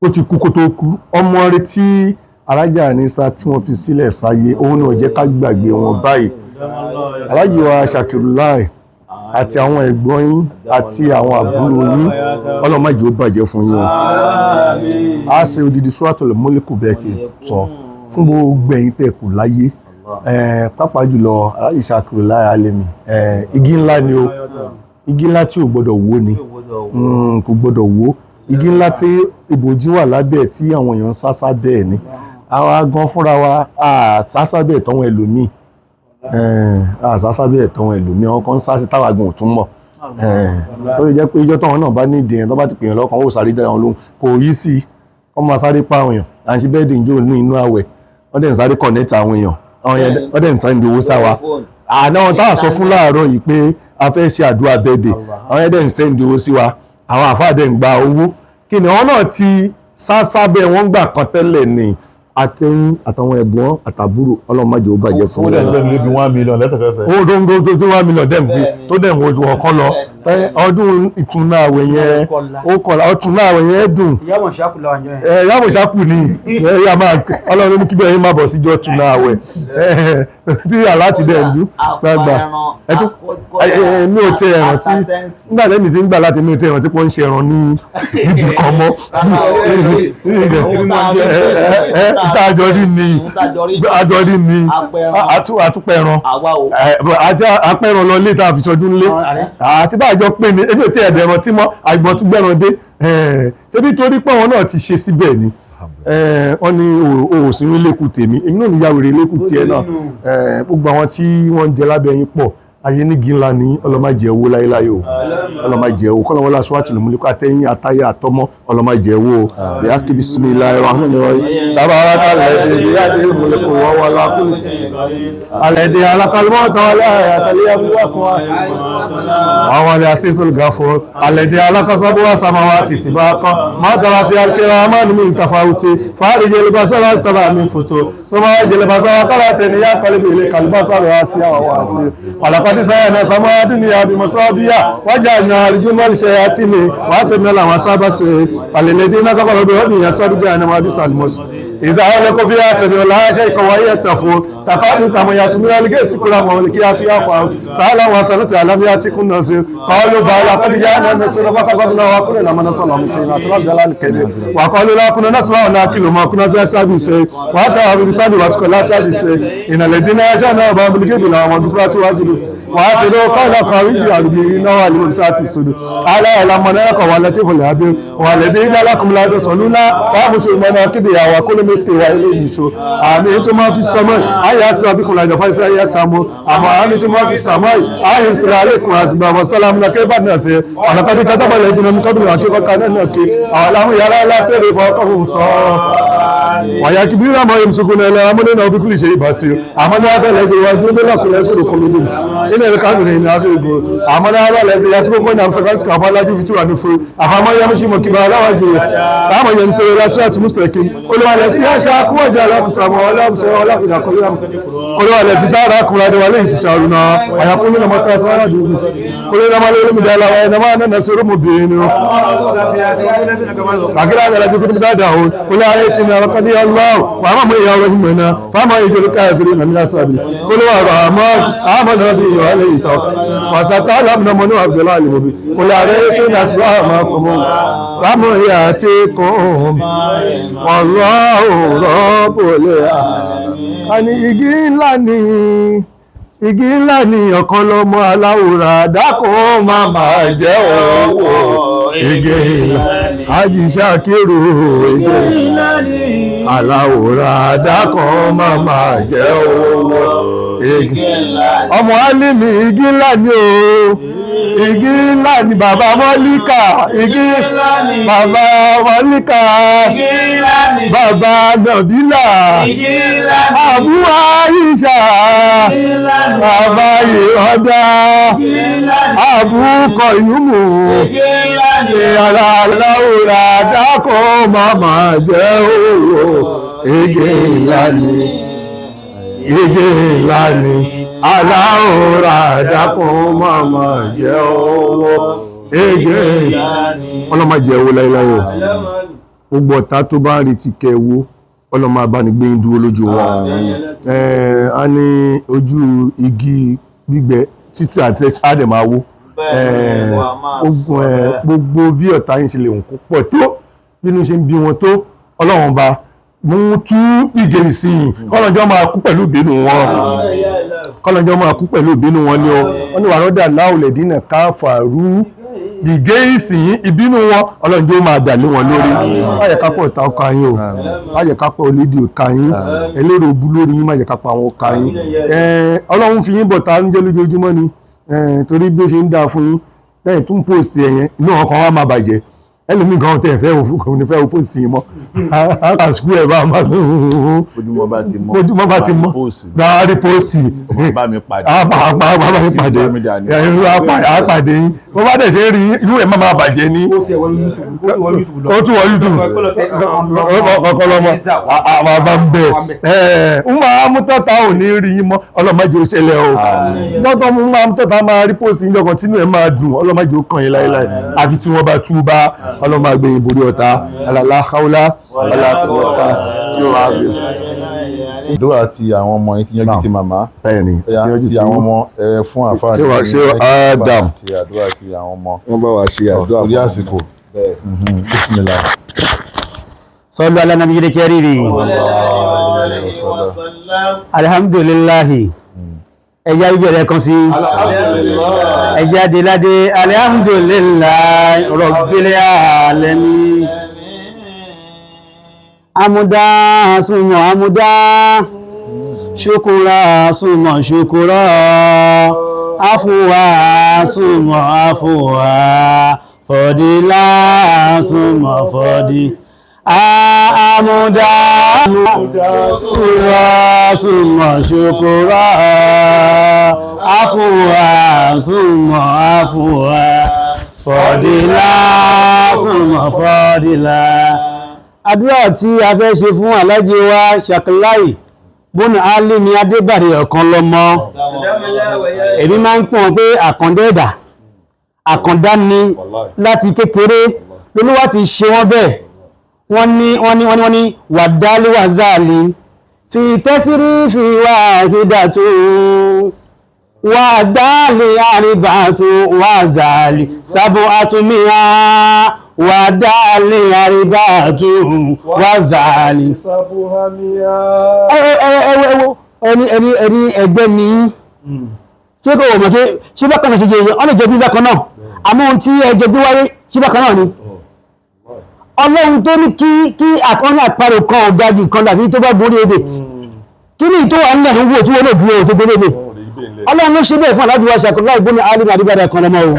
Speaker 1: ó ti kú kó tó kú. Ọmọ rẹ̀ tí alájà Ànísá tí wọ́n fi sílẹ̀ sáyé òun náà jẹ́ ká gbàgbé wọn báyìí. Alájì wa Ṣàkìrùláì àti àwọn ẹ̀gbọ́n yín àti àwọn àbúrò yín, Ọlọ́run má jẹ́ ó bàjẹ́ fún yín o. A ṣe odidi Suratul Mulk bẹ́ẹ̀ kì í sọ fún gbogbo ẹ̀yin tẹ́ kù láyé, pàápàá jùlọ alájì Ṣàkìrùláì Alẹ́mi. Igi ńlá ni o, igi ńlá tí ò gbọdọ̀ wó ni, kò gbọdọ̀ wó. Igi ńlá tí ìbòjú wà lábẹ́ ẹ̀ tí àwọn èèyàn ń sá sábẹ́ ẹ̀ ni. Àwa gan fúnra wa a sá sábẹ́ ẹ̀ tọ́wọ́n ẹlòmíì, a sá sábẹ́ ẹ̀ tọ́wọ́n ẹlòmíì, àwọn kan ń sá sí táwa gan ò tún mọ̀. Ó lè jẹ́ pé ijọ́ táwọn náà bá ní ìdí yẹn tó bá ti pè yàn lọ́kàn ó sáré dára wọn lóhùn, kò yí sí i wọ́n máa sáré pa àwọn èèyàn. À ń ṣe bẹ́ẹ̀dì ìjọ ní inú àwẹ̀, wọ́n dẹ̀ ń sáré connect àwọn èèyàn, àwọn yẹn wọ́n dẹ̀ ń tán ìdí owó sáwa. Àná wọn táà sọ fún láàárọ̀ yìí pé a fẹ́ ṣe àdúrà bẹ́ẹ̀dì, àwọn yẹn dẹ̀ ń send owó sí wa, àwọn àfáà dẹ̀ ń gba owó. Kí ni àwọn náà ti sá sábẹ́ wọn gbà kan tẹ́lẹ̀ ni. Àtẹ̀yìn àtàwọn ẹ̀gbọ́n àtàbúrò, Ọlọ́run má jẹ́ ó bàjẹ́ fún
Speaker 3: Ó dẹ̀
Speaker 1: wọn.
Speaker 3: gbẹ́nu lébi 1 million lẹ́sẹ̀kẹsẹ̀.
Speaker 1: Ó tó ń tó tó 1 million dẹ̀ ń gbé tó dẹ̀ ń wo ọ̀kan lọ. Ọdún ìtúnu àwẹ̀ yẹn ó kọ̀la, ọtún àwẹ̀ yẹn dùn.
Speaker 4: Ìyáwó ṣàkù làwọn àjọ yẹn.
Speaker 1: Yàwó ṣàkù ni yà máa Ọlọ́run ní kíbẹ̀ yín máa bọ̀ síjọ́ tún àwẹ̀ tí aláti dẹ̀ ń dún gbàgbà. Mi ò tẹ ẹ̀ràn tí nígbà tẹ́mi ti ń gbà láti mi ò tẹ ẹ̀ràn tí wọ́n ń ṣe ẹran ní ibì kan mọ́. Àjọrí ni, àjọrí ni, àtúpẹ̀ràn apẹ̀ràn lọ ilé tá a fi ṣọdún lé àti bá àjọ pé ni èmi ò tẹ ẹ̀dẹ̀ ẹran tí mọ́ àgbọ̀n tún gbẹ̀ràn dé tẹ́bí torí pé àwọn náà ti ṣe síbẹ̀ ni. Wọ́n ní òsínú lẹ́kù tèmi, èmi náà ní yàwèrè lẹ́kù tiẹ̀ náà. Gbogbo àwọn tí wọ́n ń jẹ lábẹ́ yín pọ̀ ayé nígi ńlá ní ọlọ́màjẹ owó láyéláyé o, ọlọ́màjẹ owó kọ́lọ́wọ́lá Suratul Mulk àtẹ̀yìn àtayé àtọmọ́ ọlọ́màjẹ owó o. Bíyàkí bismillahir rahmanir rahim tabaraka alladhi biyadihil mulku wa huwa ala kulli alladhi khalaqal mawta wal hayata liyabluwakum وهو العزيز الغفور الذي خلق سبع سماوات طباقا ما ترى في خلق الرحمن من تفاوت فارج البصر هل ترى من فطور ثم ارج البصر كرتين ينقلب اليك البصر خاسئا وهو حسير ولقد زينا السماء الدنيا بمصابيح وجعلنا رجوما للشياطين وأعتدنا لهم عذاب السعير وللذين كفروا بربهم عذاب جهنم وبئس المصير إذا ألقوا فيها سمعوا لها شيئا وهي تفور تكاد تميز من الغيظ كلما ألقي فيها فوج سألهم خزنتها ألم يأتكم نذير قالوا بلى قد جاءنا نذير فكذبنا وقلنا ما نزل الله من شيء إن الضلال الكبير وقالوا لو كنا نسمع ونعقل ما كنا في أصحاب السعير وأتوا بسبب واتقوا لا أصحاب السعير إن الذين يخشون ربهم بالغيب لهم مغفرة وأجر وأحسنوا قولا قوي أربعين والمرتات السود ألا يعلم من خلق هو اللطيف الخبير والذي جعل لكم الأرض ذلولا فامشوا في مناكبها وكلوا من rísíkì wa ilé ìṣó àmì tó máa fi sọmọ́ ayé àti àbíkùn làjọ fáṣí ayé àtàmú àmọ́ àmì tó máa fi sàmọ́ ayé ìsìlẹ̀ alẹ́kùn àsìgbà wàsálàmù náà kẹfà náà ti àlàkàdé kátàbàlẹ̀ jìnnà mú kábìlì àkíkọ́ kaná náà kí àwọn aláwọ̀ yàrá látẹ̀rẹ̀ fọkànhùn sọ̀rọ̀ wàyàkìbíra mọ̀ yẹmùsùkún ẹlẹ́ amúnínà obìkúlì ṣe ìbásí àmọ́ ní àtàlẹ́ ṣe wájú mílọ̀kùnlẹ̀ sọ̀rọ̀ kọlódé ina da kafin ne aka yi goro amma na ala lẹsẹ ya siko kọ́ni amsa kasi kàfà lájú fi túra ní fún àfàmọ́ yamushi mọ̀ kíba aláwájú rẹ̀ àmọ́ yẹn sọ lásù àti mustaqim olúwa lẹsẹ yà ṣá kúwọ̀jà alákùsàmọ́ ọlọ́bùsọ ọlọ́kùnrin olúwa lẹsẹ sára kúra dé wà lẹ́yìn tó ṣàrù náà àyàkúnlẹ̀ náà mọ́tà sára dùn kúlẹ̀ náà malẹ̀ olómìnira aláwọ̀ ẹ̀ náà máa nà sọ̀rọ̀ mọ̀ bìínú akira da laji kutubu da dawo kula ya ce na raqadi Allah wa ma mu ya rahimana fa ma yajul kafirin min asabi kul wa rahman amana bi wa alayhi tawakkal fa satalam na manu abdul alim bi kula ya ce na asba ma kum wa mu yatikum wallahu rabbul alamin. Ani igi ńlá ni, igi ńlá ni ọ̀kan lọ́mọ aláwòrán dákun má máa jẹ́ owó igi ńlá Hájì Ṣakiru igi ńlá aláwòrán dákun má máa jẹ́ owó igi ọmọ Álímì igi ńlá ni o, igi ńlá ni bàbá Mọ́líkà, igi bàbá Mọ́líkà, bàbá Nàbílà, Àbú Àìṣà, bàbá Ìrọ̀dá, Àbú Kọ̀yúmù, aláwòrán dákun má máa jẹ́ owó igi ńlá ni, igi ńlá ni aláwòrán dákun má máa jẹ́ owó igi. Ọlọ́mọ jẹ́ owó láíláí o, gbogbo ọ̀tá tó bá ń retí kẹ́ wo ọlọ́mọ abánigbé ń dúró lójú wọn. A ní ojú igi gbígbẹ títí àti àdè máa wó. Gbogbo bí ọ̀tá yín ṣe lè kó pọ̀ tó, bínú ṣe ń bí wọn tó, ọlọ́run bá mú tú ìgèrè sí i, kọ́lọ́njọ́ máa kú pẹ̀lú ìbínú wọn, kọ́lọ́njọ́ máa kú pẹ̀lú ìbínú wọn ni ọ. Wọ́n ní wàrọ́dà láòlẹ̀ dínà káfàrú ìgé ìsìn ìbínú wọn, ọlọ́njọ́ máa dà lé wọn lórí. Má jẹ́ ká pọ̀ ọ̀tá ọkà yín o, má jẹ́ ká pọ̀ olédè ọkà yín, ẹlẹ́rọ òbú lórí yín, má jẹ́ ká pa àwọn ọkà yín. Ọlọ́run fi yín bọ̀ tá ń jẹ́ lójoojúmọ́ ni, torí bí ó ṣe ń dáa fún yín lẹ́yìn tó ń post ẹ̀yẹn inú ọkàn wa máa bàjẹ́. Ẹlòmíì gan tẹ̀ fẹ́ òfin fẹ́ o post yìí mọ́ àsìkò ẹ̀ bá máa
Speaker 3: Ojúmọ́ bá ti mọ́,
Speaker 1: ojúmọ́ bá ti mọ́ dárí post
Speaker 3: bá mi pàdé,
Speaker 1: bá mi pàdé, àpàdé yín. Bó bá dẹ̀ ṣe rí inú ẹ̀ máa bàjẹ́ ní. Ó tún wọ YouTube kọ́kọ́ lọ́mọ àwọn bá ń bẹ̀ ẹ̀ ń máa mú tọ́ta ò ní rí yín mọ́, ọlọ́mọdé ó ṣẹlẹ̀ o. Lọ́tọ̀ mú máa mú tọ́ta máa rí post yín jọkàn tínú ẹ̀ máa dùn, ọlọ́mọdé ó kàn yín láéláé àfi tí wọ́n bá tú bá ọlọ́mọ àgbẹ̀yìn borí ọ̀tá alàlá haúlá alákọ̀ọ́ta tí ó wà bí.
Speaker 3: Àdúrà ti àwọn ọmọ yìí ti yanjú ti màmá.
Speaker 1: Bẹ́ẹ̀ni, ti yanjú
Speaker 3: ti àwọn ọmọ ẹ fún àfáà.
Speaker 1: Ṣé wàá ṣe Adam?
Speaker 3: Ṣe àdúrà ti àwọn ọmọ.
Speaker 1: Wọ́n bá wa ṣe àdúrà
Speaker 3: Torí àsìkò. Bismillah.
Speaker 6: Sallu ala nabiyil karim. Alhamdulillahi. Ẹja ìbẹ̀rẹ̀ kan sí. Ẹja adéládé alhamdulillahi rabbil alamin. Amúdá súnmọ́ amúdá, ṣúkúrá súnmọ́ ṣúkúrá, afúwá súnmọ́ afúwá, fọ̀dílá súnmọ́ fọ̀dí. Àmúdá ṣúkúrá súnmọ́ ṣúkúrá, afúwá súnmọ́ afúwá, fọ̀dílá súnmọ́ fọ̀dílá. Àdúrà tí a fẹ́ ṣe fún Alhaji wa Ṣàkíláì Bùnà Álímì Adébàrí ọ̀kan lọ́mọ. Èmi máa ń pọ̀n pé àkàndá ẹ̀dà, àkàndá ni láti kékeré lolúwa ti ṣe wọ́n bẹ́ẹ̀. Wọ́n ní wọ́n ní wọ́n ní wọ́n ní wàdálí wàzáàlì fi tẹ́sírí fi wá àhídàtú wàdálí àríbàtú wàzáàlì sábò àtúnmíà wàdálí àríbàtú wàzáàlì. Ẹni ẹni ẹni ẹgbẹ́ ni ṣé kò mọ̀ pé ṣé bákan náà ṣe jẹ́ ọ́nà ìjọba bákan náà, àmọ́ ohun tí ẹjọ́ gbé wáyé ṣé bákan náà ni. Ọlọ́run tó ní kí àkọ́ní àparò kan ọ̀gá ju kan dàbí tó bá gorí ebè. Kí ni tó wà ń lẹ̀ ń wò tí wọ́n lè dúró tó gorí ebè? Ọlọ́run ló ṣe bẹ́ẹ̀ fún Alhaji wa Ṣàkúláì bóni Alimi Adébára kan lọ́mọ o.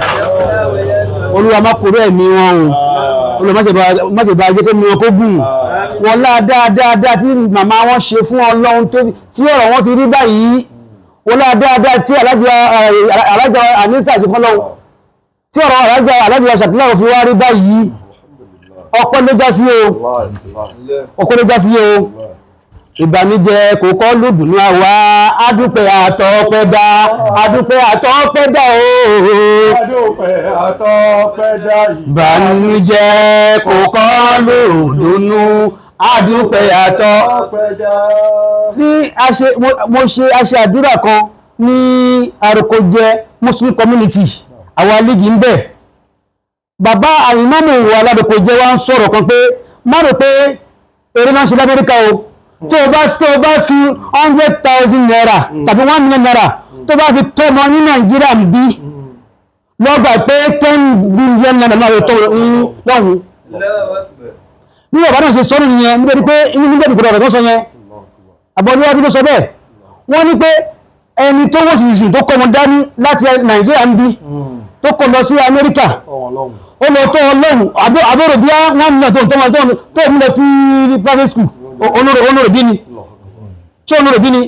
Speaker 6: Olúwa má kúrò ẹ̀mí wọn o. Olúwa má ṣe bá jẹ́ kí mi wọn kó gùn. Wọn lá dáadáa tí màmá wọn ṣe fún Ọlọ́run tí ọ̀rọ̀ wọn fi rí báyìí. Wọn lá dáadáa tí Alhaji Anisa ṣe fún Ọlọ́run, tí ọ̀rọ̀ Alhaji wa Ṣàkúláì fi wá rí báyìí. Ọpẹ́ ló já sí o, ọpẹ́ ló já sí o. Ìbànújẹ́ kò kọ́ lùdùnú àwa, adúpẹ́ àtọpẹ́ dá, adúpẹ́ àtọpẹ́ dá o.
Speaker 1: Adúpẹ́ àtọpẹ́ dá.
Speaker 6: Ìbànújẹ́ kò kọ́ lùdùnú, adúpẹ́
Speaker 1: Àtọpẹ́ dá.
Speaker 6: Ní a ṣe mo ṣe a ṣe àdúrà kan ní Àròkọjẹ Muslim Community, àwọn alígì ń bẹ̀. Bàbá àìmọ́mù wà ládòkọjẹ wa ń sọ̀rọ̀ kan pé má rò pé eré náà ṣe l'Amẹ́ríkà o. Tó o bá fi 100,000 naira tàbí 1 million naira tó bá fi tọ́mọ ní Nàìjíríà ń bí lọ́gbà pé 10 billion naira náà tó lọ́hùn. Ní bàbá náà ṣe sọ́rọ̀ nìyẹn, níbi pé inú nígbà ìgbà ọ̀rọ̀ tó sọ yẹn, àbọ̀lúwábí ló sọ bẹ́ẹ̀. Wọ́n ní pé ẹni tó wọ́n sì tó kọ́ wọn dání láti Nàìjíríà ń bí tó kọ́ lọ sí Amẹ́ríkà, ó lọ tó ọlọ́run àbúrò bí wọ́n mú tó tó tó mú lọ sí private school. Olóró bí ni tí olóró bí ni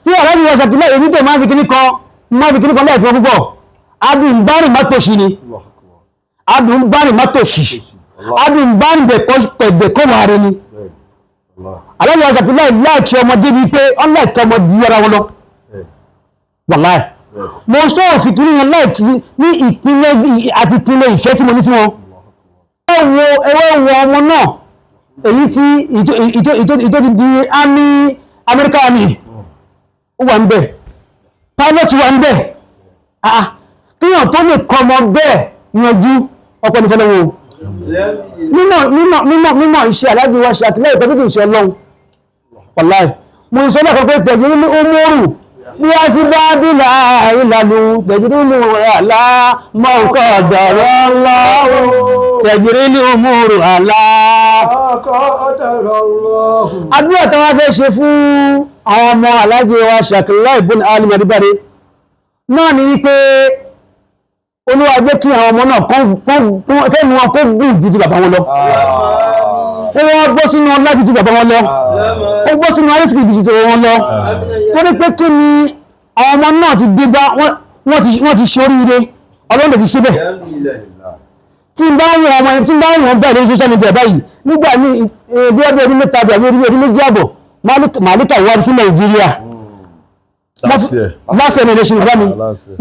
Speaker 6: tí aláàbí wọn ṣàtúnlẹ̀ èyí tó máa ń fi kíní kan, máa fi kíní kan lẹ́ẹ̀kan púpọ̀. Adùn bárìn má tòṣì ni, adùn bárìn má tòṣì, adùn bárìn dẹ̀kọ́ wà rẹ ni. Aláàbí wọn ṣàtúnlẹ̀ láìkí ọmọdé bíi pé ọ́n láìkí ọmọdé ara wọn lọ. Wàláì, mo sọ òfin kìíní yẹn láìkí ní ìpínlẹ̀ àti ìpínlẹ̀ ìfẹ́ tí mo ní sí wọn. Ẹ wo ọmọ náà, èyí tí ìtò ti di army, America army, ó wà ń bẹ̀, pilot wà ń bẹ̀. Ah, kíyàn tó lè kọ́ ọmọ bẹ́ẹ̀ yanjú, ọpẹ́ ní fẹ́lẹ́wọ̀. Mímọ̀ mímọ̀ mímọ̀ mímọ̀ iṣẹ́ Aláàjì wa ṣàtìlẹ́yìn tó bí kì í ṣe Ọlọ́run. Wàláì, mo sọ lẹ́kọ̀ọ́ pé tẹ̀jú ní ó mọ́rù bí a sì bá bílà ìlànà tẹ̀jú ní àlá mọ́kọ̀ dọ̀rọ̀ lọ́wọ́ tẹ̀jú ní ó mọ́rù àlá. Àdúrà tí wọ́n fẹ́ ṣe fún àwọn ọmọ Aláàjì wa Ṣàkìláì ibn Alimi Adébáre náà ni wípé Olúwa jẹ́ kí àwọn ọmọ náà kẹ́nu wọn kó gùn ju ti bàbá wọn lọ, ó wọ́n bọ́ sínú ọlá ju ti bàbá wọn lọ, ó bọ́ sínú arísìkì ju ti wọn lọ. Torí pé kí ni àwọn ọmọ náà ti dé bá wọ́n ti ṣe oríire, Ọlọ́run ti ṣe bẹ́ẹ̀. Tí n bá wọn ọmọ, tí n bá wọn bẹ́ẹ̀ lórí social media báyìí nígbà ní bí ọdún ọdún 3 àbí ọdún 2.5, Màlíkà wá sí Nàìjíríà.
Speaker 3: Last year.
Speaker 6: Last year ní election bàbá mi.
Speaker 3: Last year.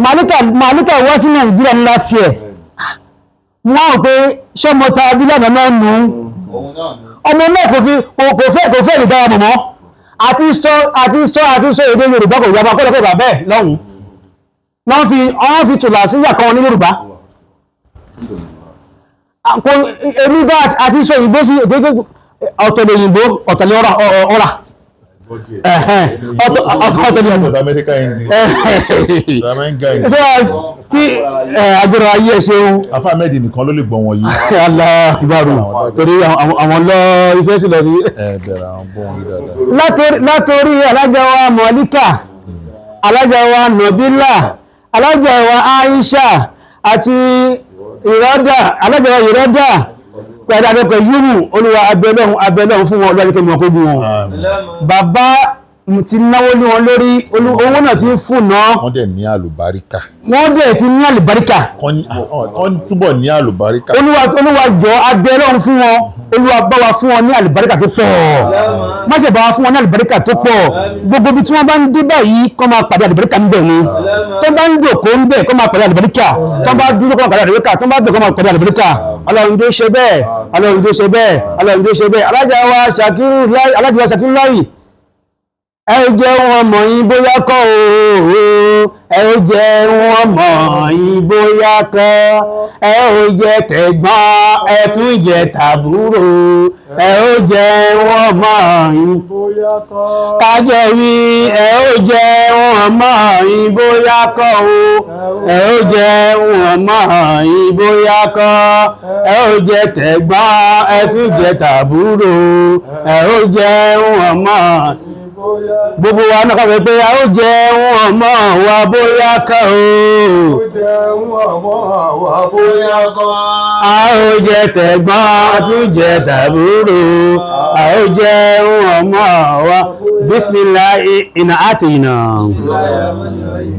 Speaker 6: Màlíkà wá sí Nàìjíríà ní last year. Wọ́n rò pé sọ́mọ ta abílẹ̀ náà nù ọmọ náà kò fi kò fẹ́ lè dára mọ̀mọ́ àti sọ èdè Yorùbá, kò yàgbá kọ́lọ́kọ́ bàbá ẹ̀ lọ́hùn. Wọ́n fi tùlà sí ìyà kan ní Yorùbá kò èmi bá àti sọ òyìnbó sí èdè ọ̀tọ̀ lè òyìnbó, ọ̀tọ̀ lè ọ̀rà ọ̀tọ̀ lè
Speaker 3: South America English. America English.
Speaker 6: ọ̀tọ̀ tí agbára ayé ẹ̀ ṣeun.
Speaker 3: Afa Ahmed nìkan ló lè gbọ́ wọn yìí.
Speaker 6: Allah akbar, torí àwọn lọ iṣẹ́ sí lọ sí.
Speaker 3: Ẹ bẹ̀rẹ̀ àwọn gbọ́ wọn yìí dáadáa.
Speaker 6: Látorí alájà wa Mọ̀líkà, alájà wa Nọ̀bílà, alájà wa Aisha àti Ìrọ́dà, alájà wa Ìrọ́dà pẹ̀lú abẹ́kọ̀ yúrù. Olúwa, abẹ́lọ́hun, abẹ́lọ́hun fún wọn. Olúwa jẹ́ kí wọ́n kó gún wọn. Bàbá ti náwó lé wọn lórí, owó náà ti ń fún náà.
Speaker 3: Wọ́n dẹ̀ ní àlùbáríkà.
Speaker 6: Wọ́n dẹ̀ ti ní àlùbáríkà.
Speaker 3: Kán túbọ̀ ní àlùbáríkà.
Speaker 6: Olúwa, Olúwa jọ, abẹ́lọ́hun fún wọn. Olúwa, bá wa fún wọn ní àlùbáríkà tó pọ̀. Má ṣe bá wa fún wọn ní àlùbáríkà tó pọ̀. Gbogbo ibi tí wọ́n bá ń dé báyìí, kọ́ máa pàdé àlùbáríkà ń bẹ̀ ni. Tó bá ń jòkó ń bẹ̀, kọ́ máa pàdé àlùbáríkà. Tó bá dúró, kọ́ máa pàdé àlùbáríkà. Tó bá bẹ̀, kọ́ máa pàdé àlùbáríkà. Ọlọ́run tó ṣe bẹ́ẹ̀, Ọlọ́run tó ṣe bẹ́ẹ̀, Ọlọ́run tó ṣe bẹ́ẹ̀. Alájà wa Ṣàkírù Láì, alájà wa Ṣàkírù Láì, ẹ jẹ́ wọn mọ̀ yín bóyá kọ́ ooo. Ẹ ó jẹ wọn mọ̀ ìbóyá kọ́. Ẹ ó jẹ tẹ̀gbọ́n, ẹ tún jẹ tàbúrò. Ẹ ó jẹ wọn mọ̀
Speaker 1: Bóyá kọ́.
Speaker 6: kájọ wí. Ẹ ó jẹ wọn mọ̀ ìbóyá kọ́ o. Ẹ ó jẹ wọn mọ̀ ìbóyá kọ́. Ẹ ó jẹ tẹ̀gbọ́n, ẹ tún jẹ tàbúrò. Ẹ ó jẹ wọn mọ̀.
Speaker 1: Bóyá
Speaker 6: Gbogbo wa náà kọ́ pé a ó jẹ wọn mọ̀ wa bóyá kọ́ o.
Speaker 1: ó jẹun ọmọ àwa bóyá kọ́.
Speaker 6: A ó jẹ tẹ̀gbọ́n, a tún jẹ tàbúrò. A ó jẹ wọn mọ̀ wa. Bismillahi iná àtìyìnà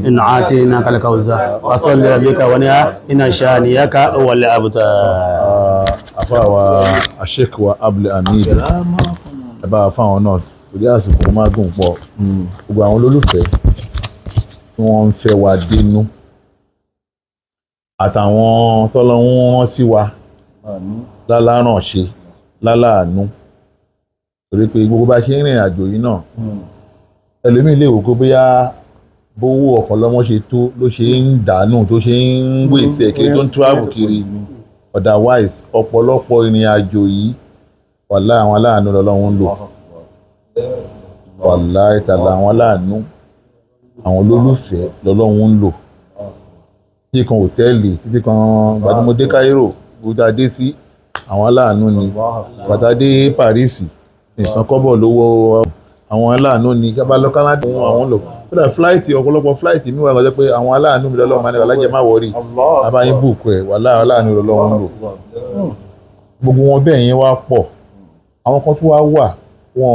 Speaker 6: iná àtìyìnà kalkauza wasalli rabbika wani iná shaniyaka wal abtar.
Speaker 3: Àfáàwà àṣekwa Abdul Hamid, ẹ bá wa fáwọn náà torí àsìkò má gùn pọ̀. Gbogbo àwọn olólùfẹ́ tí wọ́n ń fẹ́ wa dénú àtàwọn tọ́lọ́hún rán sí wa lálárànṣe láláàánú, torí pé gbogbo bá ṣe ń rìnrìn àjò yìí náà, ẹlòmíì lè wò pé bóyá bówó ọkọ̀ lọ́mọ ṣe tó ló ṣe ń dànù, tó ṣe ń wèsì kiri, tó ń travel kiri. Otherwise, ọ̀pọ̀lọpọ̀ ìrìn àjò yìí, wàláhì, àwọn aláàánú lọ́lọ́run ń lò. Wàláhì tàlà, àwọn aláàánú, àwọn olólùfẹ́ lọ́lọ́run ń lò, títí kan hòtẹ́ẹ̀lì, títí kan gbàdúmọ̀dé Cairo, gbogbo adé sí àwọn aláàánú ni. Bàtà dé Paris, ìsankọ́bọ̀ lówó àwọn aláàánú ni. Kábàlọ́ Canada, àwọn lò kódà flight, ọ̀pọ̀lọpọ̀ flight mi wà lọ́jọ́ pé àwọn aláàánú mi lọ́lọ́run máa ní alájẹ má wọrí abáyín bùkù ẹ̀. Wàláhì, aláàánú lọ́lọ́run lò gbogbo wọn bẹ́ẹ̀ yẹn wá pọ̀. Àwọn kan tó wá wà, wọn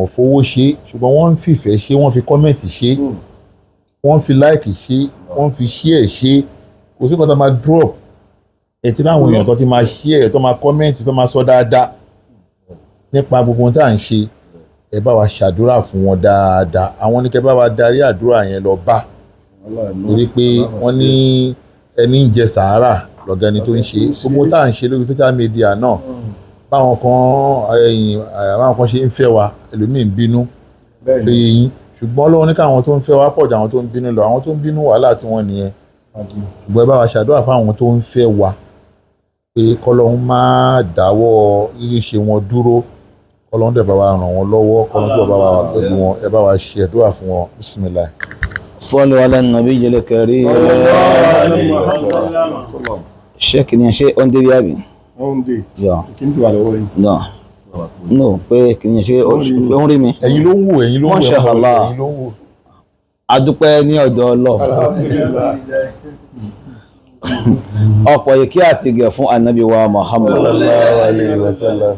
Speaker 3: ò fowó ṣe, ṣùgbọ́n wọ́n ń fìfẹ́ ṣe, wọ́n fi comment ṣe, wọ́n fi like ṣe, wọ́n fi share ṣe. Kò sí kan tó máa drop ẹtí láwọn èèyàn tó ti máa share, tó máa comment, tó máa sọ dáadáa nípa gbogbo ohun tá à ń ṣe. Ẹ bá wa ṣàdúrà fún wọn dáadáa. Àwọn ní kẹ́ bá wa darí àdúrà yẹn lọ bá, torí pé wọ́n ní ẹni ń jẹ sàárà lọ́gá ẹni tó ń ṣe. Gbogbo tá à ń ṣe lórí social media náà, báwọn kan ẹ̀yìn báwọn kan ṣe ń fẹ́ wa, ẹlòmíì ń bínú lóye yín, ṣùgbọ́n Ọlọ́run ní káwọn tó ń fẹ́ wa pọ̀ ju àwọn tó ń bínú lọ. Àwọn tó ń bínú, wàhálà tí wọ́n nìyẹn. Ṣùgbọ́n ẹ bá wa ṣàdúrà fáwọn tó ń fẹ́ wa pé kọ́lọ́run má dáwọ́ rírí ṣe wọn dúró, kọ́lọ́run dẹ̀ bá wa ràn wọ́n lọ́wọ́, kọ́lọ́run tó bá wa wà pẹ̀lú wọn. Ẹ bá wa ṣe àdúrà fún wọn. Bismillah.
Speaker 2: صلوا على النبي الكريم. Ṣé kìnìún ṣé ó ń débi àbí?
Speaker 7: Ó ń dè.
Speaker 2: Yọ.
Speaker 7: Kí n ti wà lọ́wọ́ yìí.
Speaker 2: No. No, pé kìnìún ṣé ó ń rí mi.
Speaker 3: Ẹ̀yin ló ń wò, ẹ̀yin ló ń wò.
Speaker 2: Masha Allah.
Speaker 3: Ẹ̀yin ló ń wò.
Speaker 2: A dúpẹ́ ní ọ̀dọ̀ Ọlọ́run. Ọ̀pọ̀ ìkí àti ìgẹ̀ fún Ànábì wa Muhammad.
Speaker 3: Sallallahu alayhi wa sallam.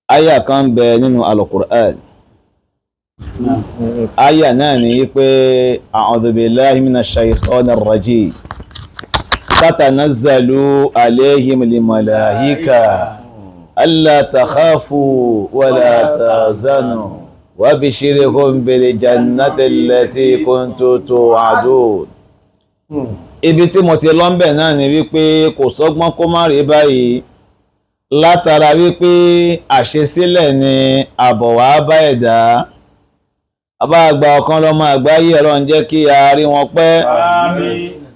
Speaker 2: Aya kan bẹ nínú Al-Qur'an. Aya náà ní pé a'udhu billahi minash shaytanir rajim. Tatanazzalu alayhimul malaika alla takhafu wala tahzanu wabshirhum bil jannati allati kuntum tu'adun. Ibi tí mo ti lọ ń bẹ̀ náà ni wípé kò sọ́gbọ́n kó má rí báyìí, látara wípé àṣesílẹ̀ ni àbọ̀ wá bá ẹ̀dá. Bàbá àgbà ọ̀kan lọ́mọ àgbáyé, Ọlọ́run jẹ́ kí a rí wọn pẹ́.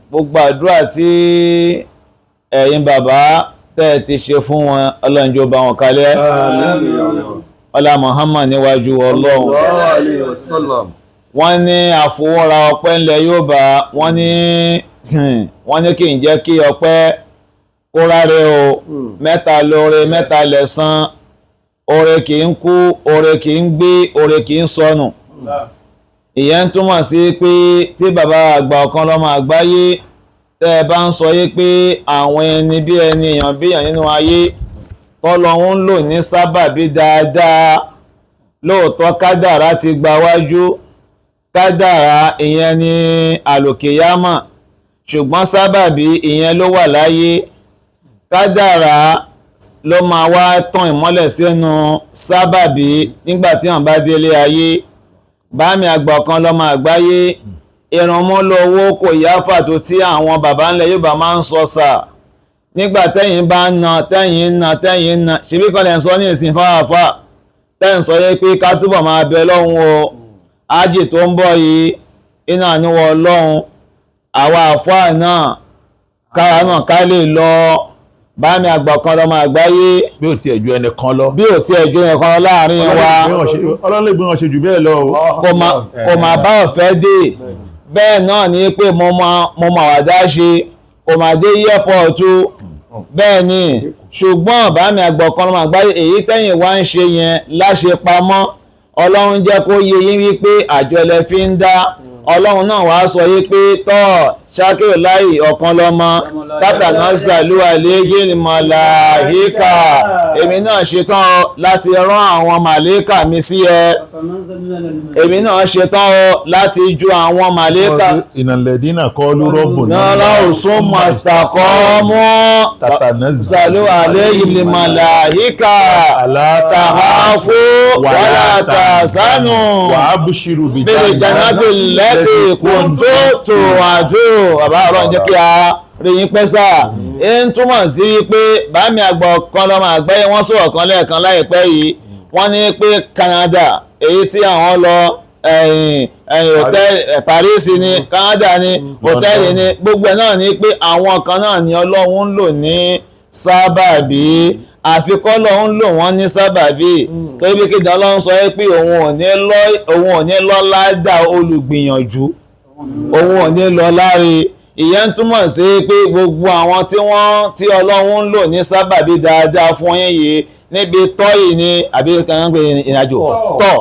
Speaker 2: Gbogbo àdúrà tí ẹ̀yin bàbá tẹ́ ẹ ti ṣe fún wọn, Ọlọ́run jọ̀ọ́ bá wọn kalẹ̀. Ọlá Muhammad níwájú Ọlọ́run. Wọ́n ní àfọwọ́ra ọpẹ́ ńlẹ̀ Yorùbá, wọ́n ní kí n jẹ́ kí ọpẹ́ kó ráre o. Mẹ́ta lóore, mẹ́ta lẹ̀san. Oore kì í kú, oore kì í gbé, oore kì í sọnù. Ìyẹn ń túmọ̀ sí pé tí bàbá àgbà ọ̀kan lọ́mọ àgbáyé tẹ́ ẹ bá ń sọ yé pé àwọn ẹni bí ẹni, èèyàn bí èèyàn nínú ayé tọ́lọ́hún ń lò ní sábàbí dáadáa. Lóòótọ́, kádàrá ti gba wájú, kádàrá ìyẹn ní àlòkèyámà, ṣùgbọ́n sábàbí ìyẹn ló wà láyé. Kádàrá ló máa wá tàn ìmọ́lẹ̀ sínú sábàbí nígbà tí wọ́n bá délé ayé. Bámi àgbà kan lọ́mọ àgbáyé, ìrànmọ́ lọ́wọ́ kò yá fàtó tí àwọn bàbá ńlẹ̀ Yorùbá máa ń sọ sà nígbà tẹ́yìn bá ń na, tẹ́yìn ń na, tẹ́yìn ń na, ṣebí kan lẹ̀ ń sọ ní ìsìn fáfáfá tẹ́yìn sọ yé pé ká túbọ̀ máa bẹ lọ́hùn o. Ájì tó ń bọ̀ yìí, Iná àníwọ̀ Ọlọ́run, àwa àfáà náà káwa náà ká lè lọ bámi àgbà kan lọ́mọ àgbáyé.
Speaker 3: Bí ò tiẹ̀ ju ẹnìkan lọ.
Speaker 2: Bí ò sí ẹjọ́ yẹn kan láàrin wa.
Speaker 3: Ọlọ́run lè gbé wọn ṣe jù bẹ́ẹ̀ lọ o.
Speaker 2: Kò mà bá ọ̀fẹ́ dé. Bẹ́ẹ̀ náà ni pé mo mọ àwàdá ṣe, kò mà dé airport. Bẹ́ẹ̀ ni, ṣùgbọ́n bámi àgbà kan lọ́mọ àgbáyé, èyí tẹ́yìn wá ń ṣe yẹn láṣẹ pamọ́, Ọlọ́run jẹ́ kó yé yín wípé àjọ ilẹ̀ fi ń dá. Ọlọ́run náà wàá sọ yí pé tọ́ Ṣakiru Láì ọ̀kan lọ́mọ tátànà sàlúwà léyìn màláhíkà, èmi náà ṣetán láti rán àwọn màlẹ́kà mi sí ẹ, èmi náà ṣetán láti ju àwọn màlẹ́kà.
Speaker 3: Ìnàlẹ́dínà kọ́ ló rọ́bù
Speaker 2: náà lọ́sùn mọ̀sàkọ́ mọ́
Speaker 3: tátànà
Speaker 2: sàlúwà léyìn màláhíkà tàháfó wàlá tàṣánù
Speaker 3: wàá bùṣírù
Speaker 2: bílẹ̀ jannati lẹ́tì kùntù tó àjò. Bàbá Ọlọ́run jẹ́ kí a rí yín pẹ́ sáà. Ń túmọ̀ sí pé bámi àgbà kan lọ́mọ àgbáyé wọ́n sọ̀rọ̀ kan lẹ́ẹ̀kan láìpẹ́ yìí, wọ́n ní pé Canada èyí tí àwọn lọ, hòtẹ́ẹ̀lì Paris ní Canada ní hòtẹ́ẹ̀lì ní gbogbo ẹ̀ náà ní pé àwọn kan náà ní Ọlọ́run ń lò ní sábàbí, àfikọ́ lọ́hún lò wọ́n ní sábàbí. Torí bí kéde Ọlọ́run sọ pé òun ò ní lọ́lá dá olùgbìyànjú, òun ò ní lọ láre. Ìyẹn ń túmọ̀ sí pé gbogbo àwọn tí wọ́n tí Ọlọ́run ń lò ní sábàbí dáadáa fún yín yìí níbi tọ́yì ni àbí kan pé ìrìnàjò tọ́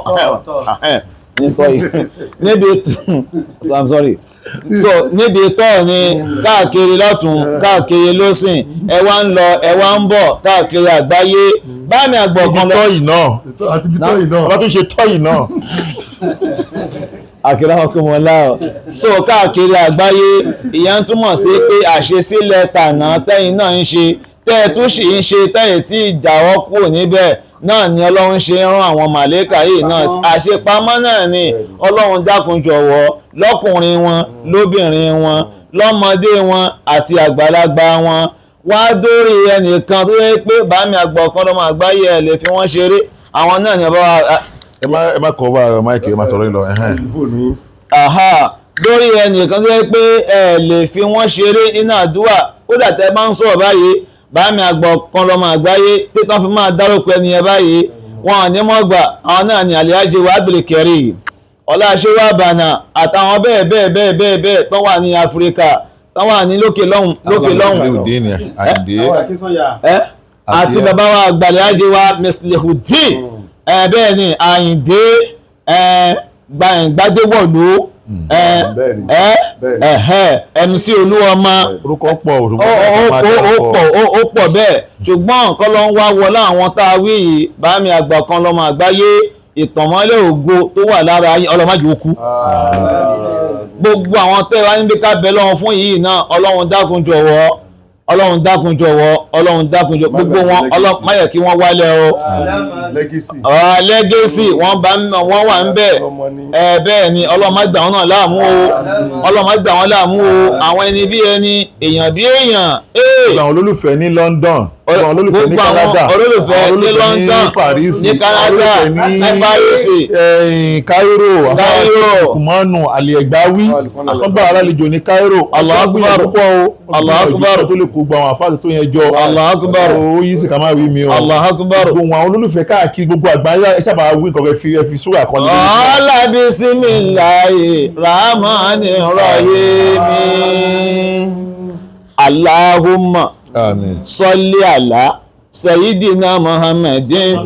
Speaker 2: ní tọ́yì níbi, I'm sorry, so níbi tọ́ ni káàkiri lọ́tún káàkiri lọ́sìn, ẹ wá ń lọ ẹ wá ń bọ̀ káàkiri àgbáyé bámi àgbọ̀ kan lọ.
Speaker 3: Tọ́yì náà
Speaker 1: àti ibi tọ́yì náà.
Speaker 3: Ọba tó ṣe tọ́yì náà.
Speaker 2: Àkìrá ọkùnrin mọ̀lá ọ̀ so káàkiri àgbáyé. Ìyẹn túmọ̀ sí pé àṣesílẹ̀ tànà tẹ́yìn náà ń ṣe, tẹ́ ẹ tún sì ń ṣe, tẹ́yìn tí ìjàwọ́ kúrò níbẹ̀ náà ni Ọlọ́run ṣe ń rán àwọn màlẹ́kà yìí náà. Àṣepamọ́ náà ni Ọlọ́run dákun jọ̀wọ́, lọ́kùnrin wọn, lóbìnrin wọn, lọ́mọdé wọn àti àgbàlagbà wọn, wá dórí ẹnìkan tó yẹ pé bàmí àgbà ọ̀kan lọ́mọ àgbáyé ẹ̀ lè fi wọ́n ṣeré, àwọn náà ni ọba wa.
Speaker 3: Ẹ má kọ́ bá máìkì, ẹ má sọ̀rọ̀ yín lọ.
Speaker 2: Lórí ẹnìkan tó yẹ pé ẹ lè fi wọ́n ṣeré nínú àdúrà, ó dàtẹ́ bá ń sọ̀rọ̀ báyìí bámi àgbà kan lọ́mọ àgbáyé títàn fi máa dárúkọ ẹni yẹn báyìí, wọn ò ní mọ́ gbà. Àwọn náà ni Alhaji wa Abdulkareem Ọláṣẹ́wà Bànà àtàwọn bẹ́ẹ̀ bẹ́ẹ̀ bẹ́ẹ̀ bẹ́ẹ̀ bẹ́ẹ̀ tó wà ní Áfíríkà, tó wà ní lókè lọ́hùn lókè lọ́hùn àti bàbá wa àgbà Alhaji wa Mislihudeen, bẹ́ẹ̀ ni Àyìndé Gbadéwọ̀lú, MC Olúọmọ,
Speaker 3: orúkọ pọ̀,
Speaker 2: ó pọ̀ bẹ́ẹ̀. Ṣùgbọ́n nǹkan ló ń wá wọlé àwọn tá a wí yìí, bámi àgbà kan lọ́mọ àgbáyé, ìtànmọ́lẹ̀ ògo tó wà lára yín ọlọ́májú okú. Gbogbo àwọn tẹ́ wá níbi ká bẹ lọ́wọ́ fún yìí náà, Ọlọ́run dákun jọ̀wọ́, Ọlọ́run dákun jọ̀wọ́, Ọlọ́run dákun jọ̀wọ́, gbogbo wọn Ọlọ́run má yẹ kí wọ́n wálẹ̀ o. Lẹ́gẹ́sì wọ́n wà ń bẹ̀ ẹ bẹ́ẹ̀ ni Ọlọ́run má dà wọ́n náà láàmú o, Ọlọ́run má dà wọ́n láàmú o. Àwọn ẹni bí ẹni, èèyàn bí èèyàn.
Speaker 3: Gbogbo àwọn olólùfẹ́ ní London, gbogbo àwọn olólùfẹ́ ní Canada,
Speaker 2: olólùfẹ́ ní London,
Speaker 3: Paris,
Speaker 2: ní Canada, ní Paris,
Speaker 3: Cairo, Kumanu Aliegbawi, àtọ́gbà alálejò ní Cairo.
Speaker 2: Allahu Akbar,
Speaker 3: Allahu Akbar, tó lè kó gbogbo àwọn àfáàtì tó yẹn jọ.
Speaker 2: Allahu Akbar,
Speaker 3: ó yí sì ká má wí mi o.
Speaker 2: Allahu Akbar,
Speaker 3: gbogbo àwọn olólùfẹ́ káàkiri gbogbo àgbáyé ẹ sábà wí nǹkan ẹ fi súrà kan lé.
Speaker 2: Ọlá bisimilahi rahmani rahimi Allahumma
Speaker 3: Àmín.
Speaker 2: Salli ala Sayyidina Muhammadin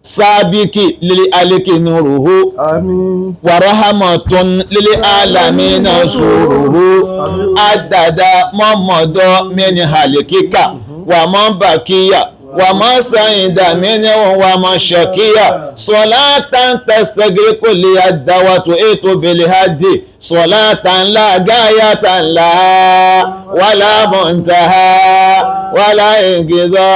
Speaker 2: sábìkì lílé aliki nuruhu wa rahamatun lílé alamina suruhu adada mọ́mọ́dọ́ mẹ́ni halikika wà mọ́ bàkíyà wà mọ́ sáyìndà mẹ́ni wà mọ́ ṣàkíyà sọláta tẹsẹ̀gẹ́ kò lè àdáwàtò ètò bèlè hajj sọláta ńlá gáyàtà ńlá wàlá mọ̀ntàhà wàlá ìgìdọ́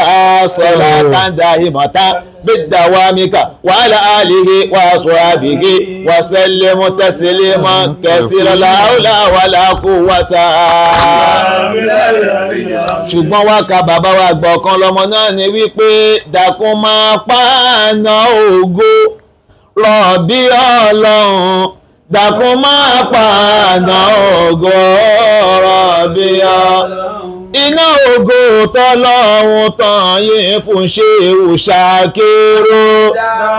Speaker 2: sọláta dáhìmọ̀tá بدوامك وعلى آله وأصحابه وسلم تسليما كثيرا لا حول ولا قوة. Ṣùgbọ́n wá ka bàbá wa àgbà ọ̀kan lọ́mọ náà ni wípé dákun máa pààna ògo rọ̀bí Ọlọ́run Dákun máa pààna ògo rọ̀bì ọlọ́run. Iná ògo tọ́lọ́run tàn yín fún Ṣéhù Ṣàkírù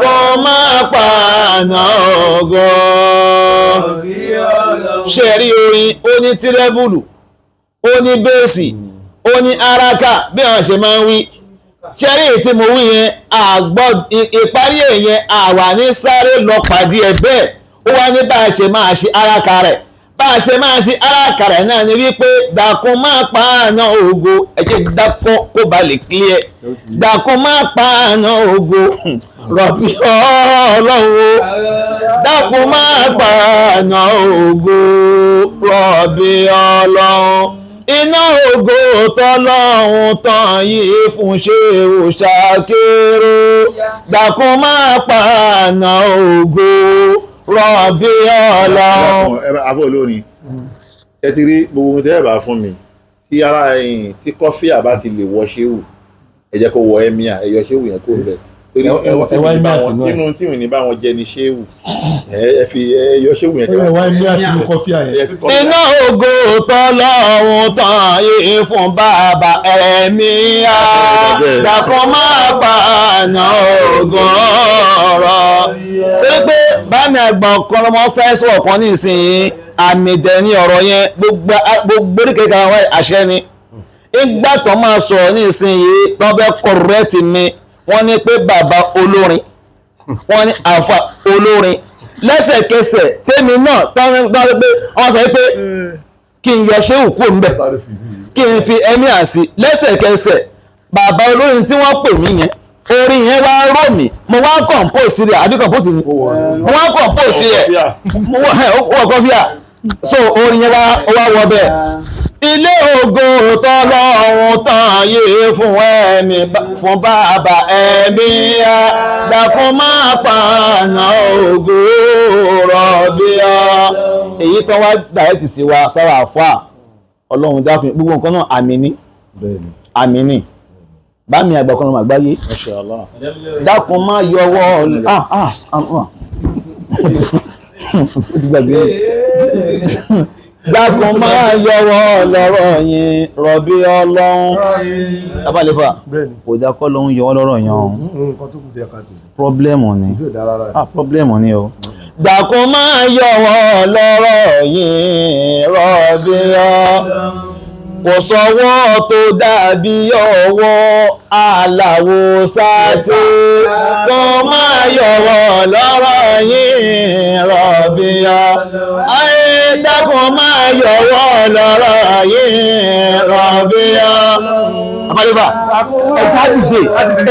Speaker 2: kó máa pààna ògo. Ṣé rí orin ó ní tírẹ́bùlù, ó ní bẹ́ẹ̀sì, ó ní áràkà bí àwọn ṣe máa ń wí. Ṣé rí èyí tí mo wí yẹn, àgbọ̀ ìparí ẹ̀ yẹn àwa ní sáré lọ pàdé ẹ̀ bẹ́ẹ̀. Ó wá ní bá a ṣe máa ṣe áràkà rẹ̀, bá a ṣe máa ṣe áràkà rẹ̀ náà ni wípé dákun máa pààna ògo. Ẹ̀jẹ̀ dákun kó ba lè clear. Dákun máa pààna ògo rọ̀bì ọlọ́run o. Dákun máa pààna ògo rọ̀bì ọlọ́run. Iná ògo tọ́lọ́run tàn yìí fún Ṣéhù Ṣàkírù. Dákun máa pààna ògo rọ̀bì ọlọ́run.
Speaker 3: Àbọ̀ olórin, ẹ ti rí gbogbo ohun tẹ́ ẹ bá fún mi tí ara ẹ̀yìn tí kọ́fí àbá ti lè wọ Ṣéhù, ẹ jẹ́ kó wọ ẹ́míà, ẹ yọ Ṣéhù yẹn kó bẹ̀. Torí
Speaker 1: Ẹ wá ẹ́míà sínú ẹ̀.
Speaker 3: nínú tí mi ní bá wọn jẹ ní Ṣéhù, ẹ fi ẹ yọ Ṣéhù yẹn.
Speaker 1: Ẹ wá ẹ́míà sínú kọ́fí àyẹn.
Speaker 3: Ẹ fi kọ́fí
Speaker 2: Iná ògo tọ́lọ́run tàn yìí fún bàbá ẹ̀mí á. Dákun máa pààna ògo ọ̀rọ̀. Torí pé bámi àgbà ọ̀kan lọ́mọ sáyẹ́nsì ọ̀kan ní ìsinyìí, àmì dẹ̀ ní ọ̀rọ̀ yẹn, gbogbo oríkèé kan wáyé àṣẹ ni. Ìgbà tó máa sọ̀rọ̀ ní ìsinyìí tó fẹ́ kọ̀rẹ́tì mi, wọ́n ní pé bàbá olórin, wọ́n ní àfà olórin. Lẹ́sẹ̀kẹsẹ̀ tèmi náà tán pé wọ́n sọ pé kí n yọ Ṣéhù kúrò ńbẹ̀, kí n fi ẹ́míà sí. Lẹ́sẹ̀kẹsẹ̀ bàbá olórin tí wọ́n pè mí yẹn, orin yẹn wá rò mí, mo wá compose rẹ̀, àbí compose ni mo wá compose rẹ̀, mo wá kọ́fíà. So orin yẹn wá wọ bẹ́ẹ̀. Ilé ògo tọ́lọ́run tàn yìí fún ẹ̀mí fún bàbá ẹ̀mí á. Dákun máa pààna ògo rọ̀bì á. Èyí tó wá dàrẹ́tì sí wa sára àfáà, ọlọ́run dákun, gbogbo nǹkan náà àmì ní, àmì ní bámi àgbà kan lọ́mọ àgbáyé. Dákun má yọwọ́ ó ti gbàgbé. Dákun má yọwọ́ lọ́rọ̀ yín rọ̀bì ọlọ́run. Abálẹ́fà kò dá kọ́ ló ń yọwọ́ lọ́rọ̀ yẹn o.
Speaker 1: Nǹkan tó kù díẹ̀ káàtó.
Speaker 2: Pọ́blẹ́mù ni.
Speaker 1: Tí ò dára rárá.
Speaker 2: Pọ́blẹ́mù ni o. Dákun má yọwọ́ lọ́rọ̀ yín rọ̀bì ọlọ́run. Kò sọ́wọ́ tó dàbí ọwọ́ aláwo sáté. Kò má yọwọ́ lọ́rọ̀ yín rọ̀bì ọlọ́run. Ayé dákun má yọwọ́ lọ́rọ̀ yín rọ̀bì ọlọ́run. Abálẹ́fà, ẹja dìde,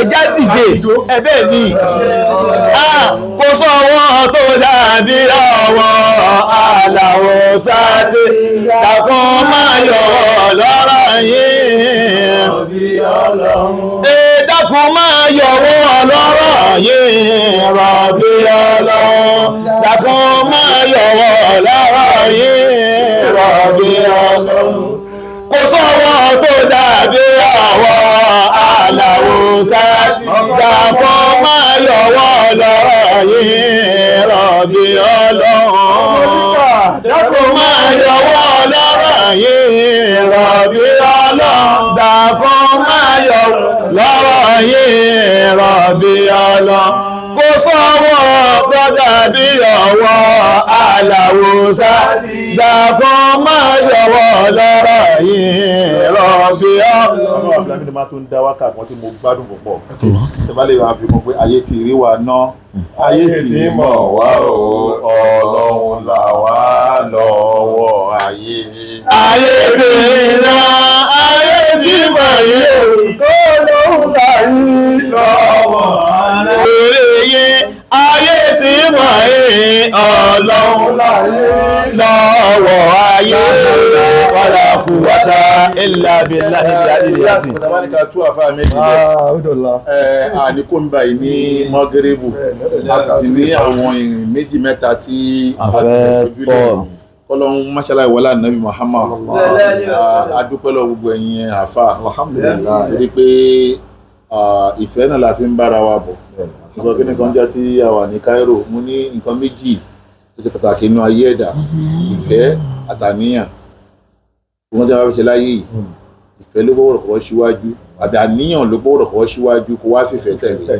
Speaker 2: ẹja dìde, ẹ bẹ́ẹ̀ ni. Kò sọ́wọ́ tó dàbí ọwọ́ aláwo sáté. Dákun má yọwọ́ lọ́rọ̀ yín. Dákun má yọwọ́ lọ́rọ̀ yín rọ̀bì ọlọ́run. Dákun má yọwọ́ lọ́rọ̀ yín rọ̀bì ọlọ́run. Kò sọ́wọ́ tó dàbí ọwọ́ aláwo sáté. Dákun má yọwọ́ lọ́rọ̀ yín rọ̀bì ọlọ́run. Dákun má yọwọ́ lọ́rọ̀ yín rọ̀bì ọlọ́run. Dákun má yọwọ́ lọ́rọ̀ yín rọ̀bì ọlọ́run. Kò sọ́wọ́ tó dàbí ọwọ́ aláwo sáté. Dákun má yọwọ́ lọ́rọ̀ yín rọ̀bì ọlọ́run.
Speaker 3: Ọmọ Abdulhamid máa tún dá wákà kan tí mo gbádùn púpọ̀. Ṣé bá lè wá fi kún pé ayé ti rí wa ná, ayé ti mọ̀ wá o, Ọlọ́run là wá lọ́wọ́ ayé.
Speaker 2: Ayé ti ná, ayé ti mọ̀ yín o, Ọlọ́run là yín lọ́wọ́ ayé. Yín ayé ti mọ̀ yín, Ọlọ́run là yín lọ́wọ́ ayé. Wala quwwata illa billahi al-aliyyil azim.
Speaker 3: Ìyá àti ká tú àfáà méjì lẹ̀.
Speaker 1: Ó dọ̀la.
Speaker 3: Àníkó ń báyìí ní mọ́gẹ́rẹ́bù, a sì ní àwọn ìrìn méjì mẹ́ta tí
Speaker 2: A fẹ́ tọ̀.
Speaker 3: Kọ́lọ́hún máṣálá ìwọlá nàbí Muhammad. A dúpẹ́ lọ gbogbo ẹ̀yin àfáà.
Speaker 1: Alhamdulillah.
Speaker 3: Torí pé ìfẹ́ náà la fi ń bára wa bọ̀. Nǹkan kí ni kan jẹ́ tí a wà ní Cairo, mo ní nǹkan méjì tó Ó ṣe pàtàkì inú ayé ẹ̀dá, ìfẹ́ àtàníyàn. Wọ́n jẹ́ wá fi ṣe láyé yìí, ìfẹ́ ló gbọ́dọ̀ kọ́kọ́ síwájú, àbí àníyàn ló gbọ́dọ̀ kọ́kọ́ síwájú kó wá fìfẹ́ tẹ̀lé.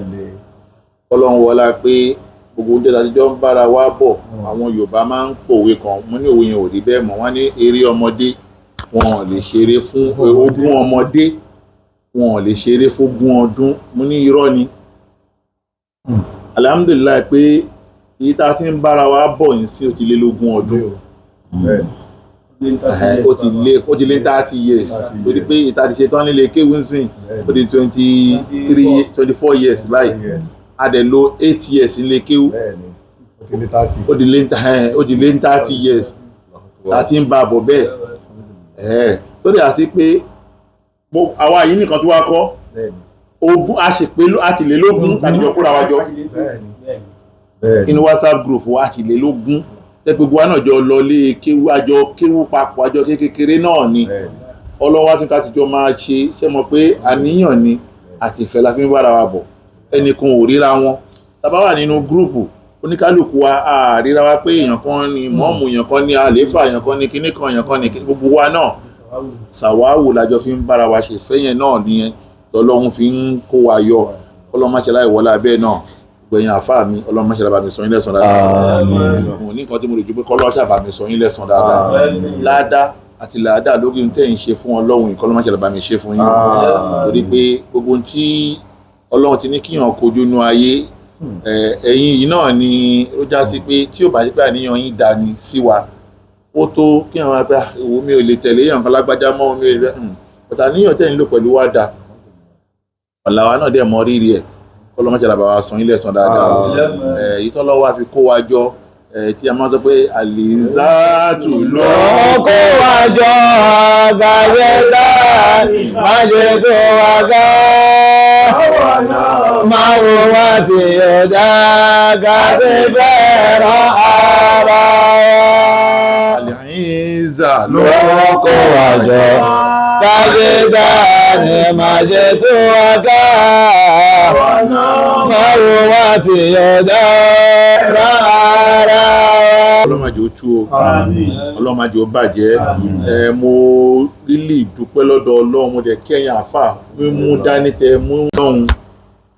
Speaker 3: Ọlọ́run wọlá pé gbogbo oúnjẹ tàbí jọ ń bára wa bọ̀. Àwọn Yorùbá máa ń pòwe kan, mo ní òwe yẹn ò rí bẹ́ẹ̀ mọ́. Wọ́n ní eré ọmọdé wọn ò lè ṣeré fún ogún ọmọdé, wọn ò lè ṣeré fógún ọdún. Mo ní irọ́ ni. Alhamdulillahi pé èyí tá a ti ń bára wa bọ̀ yìí sí, ó ti lé lógún ọdún, ó ti lé 30 years, torí pé ìta ti ṣe tán nílé kéwú sìn, ó di 23, 24 years báyìí. A dẹ̀ lo 8 years nílé kéwú, ó di lé 30 years tá a ti ń bá a bọ̀ bẹ́ẹ̀. Tó dẹ̀ àti pé àwa yìí nìkan tó wá kọ́ ogún, a ṣe pé a ti lé lógún tàbí jọ kóra wa jọ inú WhatsApp group wa, a ti lé lógún tẹ́ gbogbo wa náà jọ lọ lé kéwú, àjọ kéwú papọ̀, àjọ kékeré náà ni. Ọlọ́wọ́ tún ká ti jọ máa ṣe. Ṣe mọ̀ pé àníyàn ni àti ìfẹ́ la fi ń bára wa bọ̀. Ẹnìkan ò ríra wọn. Tá bá wà nínú group, oníkálukú wa a ríra wa pé èèyàn kan ni mọ́ọ̀mù, èèyàn kan ni àléfà, èèyàn kan ni kíní kan, èèyàn kan ni kíní. Gbogbo wa náà sàwáwò lájọ fi ń bára wa ṣe. Ìfẹ́ yẹn náà nìyẹn lọ́lọ́run fi ń kó wa yọ. Ọlọ́run má ṣe láì wọlé abẹ́ náà. Gbẹ̀yìn àfáà mi, Ọlọ́run má ṣe láì bá mi sọ yín lẹ́san dáadáa. Mo ní nǹkan tí mo lè ju pé kọ́lọ́ ṣàbà mi sọ yín lẹ́san dáadáa, láàdá àti làádá lórí ohun tẹ́ ń ṣe fún Ọlọ́run yìí. Kọ́lọ́ má ṣe láì bá mi ṣe fún yín, torí pé gbogbo ohun tí Ọlọ́run ti ní kíyàn kojú nú ayé, ẹ̀yin yìí náà ni ó já sí pé tí ò bá jẹ́ pé àníyàn yín dání sí wa, ó tó kí àwọn àgbà ìwò mi ò lè tẹ̀lé èèyàn kan lágbájá mọ́ mi ò lè ọ̀tà. Àníyàn tẹ̀ ń lò pẹ̀lú wa dà, ọ̀làwà náà dẹ̀ mọ rírì ẹ̀. Kọ́lọ́ má ṣe làbà wa san yín lẹ́san dáadáa o. Èyí tọ́lọ́ wa fi kó wa jọ, tí a máa sọ pé àlìzáàtù ló
Speaker 2: kó wa jọ gàwé dá má ṣe tó wa gá máa wo wá tí yóò dá gà sí fẹ́ràn ara wa.
Speaker 3: Àlìzáà ló
Speaker 2: Ló kó wa jọ gàwé dá ní má ṣe tó wa gá máa wo wá tí yóò dá rán ara wa.
Speaker 3: Ọlọ́run má jẹ́ ó tú o, Ọlọ́run má jẹ́ ó bàjẹ́. Ẹ mo lílì dúpẹ́ lọ́dọ̀ Ọlọ́run. Mo dẹ̀ kẹ́yìn àáfà mímú dání tẹ mú lọ́hùn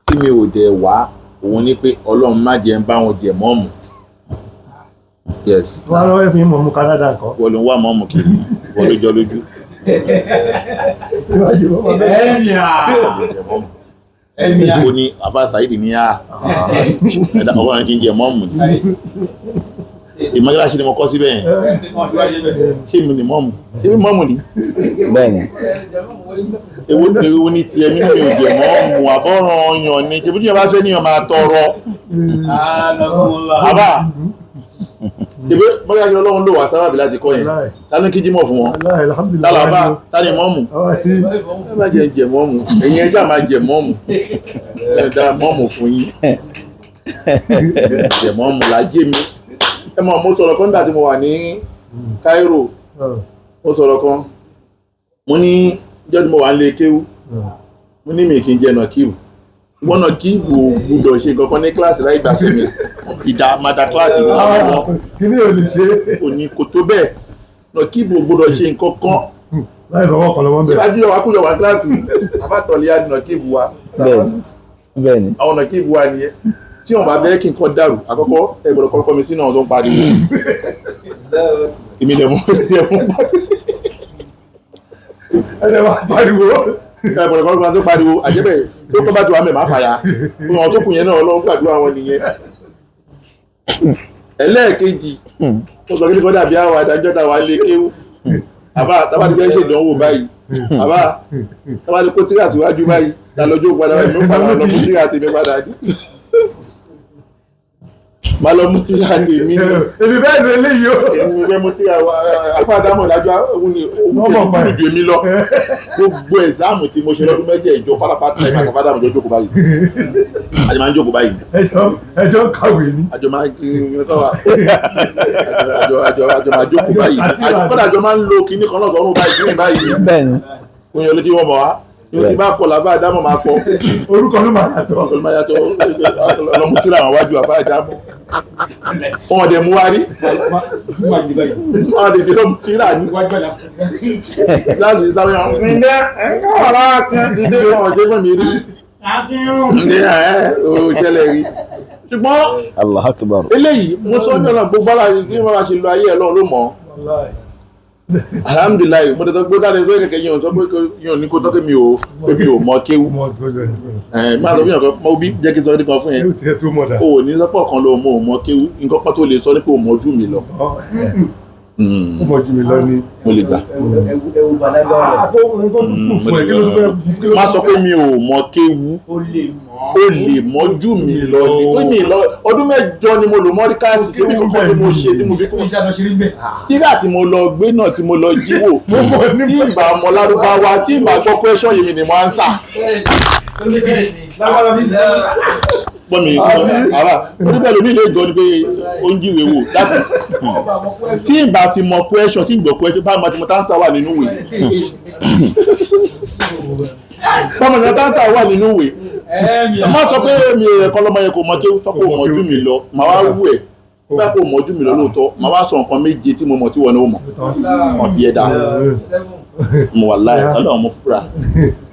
Speaker 3: tí mi ò dẹ̀ wá, òun ni pé Ọlọ́run má jẹ́ ń bá wọn jẹ mọ́ọ̀mù. Yes.
Speaker 1: Wọ́n á lọ́wọ́ fi mọ̀ mú Canada kọ́.
Speaker 3: Wọ́n ló ń wá mọ́ọ̀mù kiri, wọ́n ló jọ lójú. Ó ní àfa Saheed ní a ẹ̀dá ọba kì í jẹ mọ́ọ̀mù ni. Ìmọ̀gíláṣí ni mo kọ́ síbẹ̀ yẹn. Ṣé mi ni mọ́ọ̀mù? Ṣé mi mọ́ọ̀mù ni?
Speaker 2: Bẹ́ẹ̀ni.
Speaker 3: Èwo ni tiẹ̀? Mímí ò jẹ mọ́ọ̀mù àbọ̀ràn ọyàn ni. Ṣe bí tí wọ́n bá fẹ́ níyàn máa tọrọ àbá ṣebí mọ́gíláṣí Ọlọ́run ló wà sábàbí láti kọ́ yẹn. Ta ló ń kí jímọ̀ fún wọn? Tálàfà ta ni mọ́ọ̀mù? Ẹ má jẹ jẹ mọ́ọ̀mù. Ẹ̀yin ẹ ṣáà máa jẹ mọ́ọ̀mù. Ẹ dá mọ́ọ̀mù fún yín, jẹ mọ́ọ̀mù lájé mi. Ẹ mọ̀, mo sọ̀rọ̀ kan nígbà tí mo wà ní Cairo. Mo sọ̀rọ̀ kan, mo ní ìjọ́ tí mo wà nílé kéwú, mo ní mi kì í jẹ nàkíwù, ṣùgbọ́n nàkíwù ò gbúdọ̀ ṣe nǹkan kan ní kíláàsì láì gbàṣẹ mi. Ìdá mada kíláàsì wọn lọ́wọ́.
Speaker 1: Kí ni ò lè ṣe?
Speaker 3: Kò ní kò tó bẹ́ẹ̀, nàkíwù ò gbúdọ̀ ṣe nǹkan kan
Speaker 1: láì sọ̀rọ̀ ọkọ̀ lọ́wọ́ bẹ̀rẹ̀.
Speaker 3: Ìbájú wa kújọ wá kíláàsì, àbátọ̀lẹ́yà ni nàkíwù wa.
Speaker 2: Bẹ́ẹ̀ni.
Speaker 3: Àwọn nàkíwù wa nìyẹn. Tí wọn bá fẹ́ kí nǹkan dàrú, àkọ́kọ́ ẹ gbọ́dọ̀ kọ́kọ́ mi sínú àwọn tó ń pariwo. Èmi lẹ̀ mú
Speaker 1: Ẹni wàá pariwo.
Speaker 3: Ẹ gbọ́dọ̀ kọ́kọ́ mi tó pariwo àjẹbẹ́ tó kọ́ bá ti wà mẹ́ máa fàyà. Àwọn tó kù yẹn náà, Ọlọ́run gbàdúrà wọn nìyẹn. Ẹlẹ́ẹ̀kejì, mo sọ kí ni kọ́ dàbí àwọn adájọ́ tá a wà lé kéwú. Àbá tábà ti fẹ́ ṣèdánwò báyìí, àbá tábà ti kó tíra síwájú báyìí, ta lọ́jọ́ padà báyìí, mi padà lọ mú tíra tèmi padà ní. Má lọ mú tíra tèmi ní.
Speaker 1: Èmi bẹ́ẹ̀ ló eléyìí o.
Speaker 3: Èmi fẹ́ mú tíra wa afáàdámọ̀ lájọ́ òun ni òun tẹ̀lé kúrò ju èmi lọ. Gbogbo ẹ̀sáàmù tí mo ṣe lọ́dún mẹ́jẹ̀ẹ̀jọ pátápátá, ẹ̀ka àtàfáàdámọ̀ jọ jókòó báyìí. Àjọ máa ń jókòó báyìí.
Speaker 1: Ẹjọ́ kàwé ni.
Speaker 3: Àjọ máa ń àjọ máa jókòó báyìí. Kọ́dà àjọ máa ń lo kinní kan náà sọ́run báyìí kíni báyìí.
Speaker 2: Bẹ́ẹ̀ni.
Speaker 3: Oyin olójú wọn mọ̀ wá. Ìwé tí bá kọ làbá àdámọ̀ máa kọ.
Speaker 1: Orúkọ ló máa yàtọ̀.
Speaker 3: Orúkọ ló máa yàtọ̀. Ọlọ́mú tíra àwọn wájú àfáàdámọ̀. Wọn dẹ̀ mú wa rí. Wọn dẹ̀ dẹ̀ tíra ní. Láti sáré wọn. Ǹjẹ́ ẹ̀ka wà lára tí wọ́n ti dé wọn ṣe fún mi rí. Ǹjẹ́ ẹ̀ ò ṣẹlẹ̀ rí. Ṣùgbọ́n
Speaker 2: Allah akbar.
Speaker 3: eléyìí mo sọ ní ọ̀nà gbogbo ara kí wọ́n bá ṣe lo ayé ẹ̀ lọ́wọ́ ló mọ̀ ọ́. Alhamdulilayi mo tẹ́tọ́ pé dáadé sọ kẹ̀kẹ́ yín ò sọ pé yín ò ní kó tọ́kẹ́ mi ò pé mi ò mọ kéwú. Ẹ̀ máa sọ fún yàn kan mo bí jẹ́ kí n sọ ní kan fún yẹn. O ò ní sọ́pọ̀ kan ló mọ ò mọ kéwú nǹkan pọ́ tó lè sọ ní pé ò mọ ojú mi lọ. Mo lè gbà.
Speaker 4: Ẹwu balaga rẹ̀.
Speaker 3: Má sọ pé mi ò mọ kéwú
Speaker 4: Ó lè mọ̀.
Speaker 3: ó lè mọ́jú mi lọ ni tó mi lọ ọdún 8 ni mo lò mọ́ríkàsì tí mi kọ́kọ́ ni mo ṣe tí mo fi kú. Tíra tí mo lọ gbé náà tí mo lọ jíwò tí ìgbà ọmọ lárúbáwá tí ìgbà gbọ́ question yìí mi ni mo ń sà. Gbọ́ mi àbá oníbẹ̀ lómi lè gbọ́ ni pé ó ń jíwèé wò dákun. Tí ìgbà ti mọ question tí ìgbọ̀ question bá mo ti mọ táǹsà wà nínú ìwé. Bá mo ti mọ táǹsà wà nínú ìwé má sọ pé mi ò ẹ̀kọ́ lọ́mọ yẹn kò mọ kí ó sọ pé ó mọ̀ jù mí lọ màá wá wù ẹ̀ tí bá kò mọ̀ jù mí lọ lóòótọ́ màá wá sọ nǹkan méje tí mo mọ̀ tí wọ́n náà mọ̀ mọ̀ bí ẹ dá mo wà láì ọlọ́run mo fúra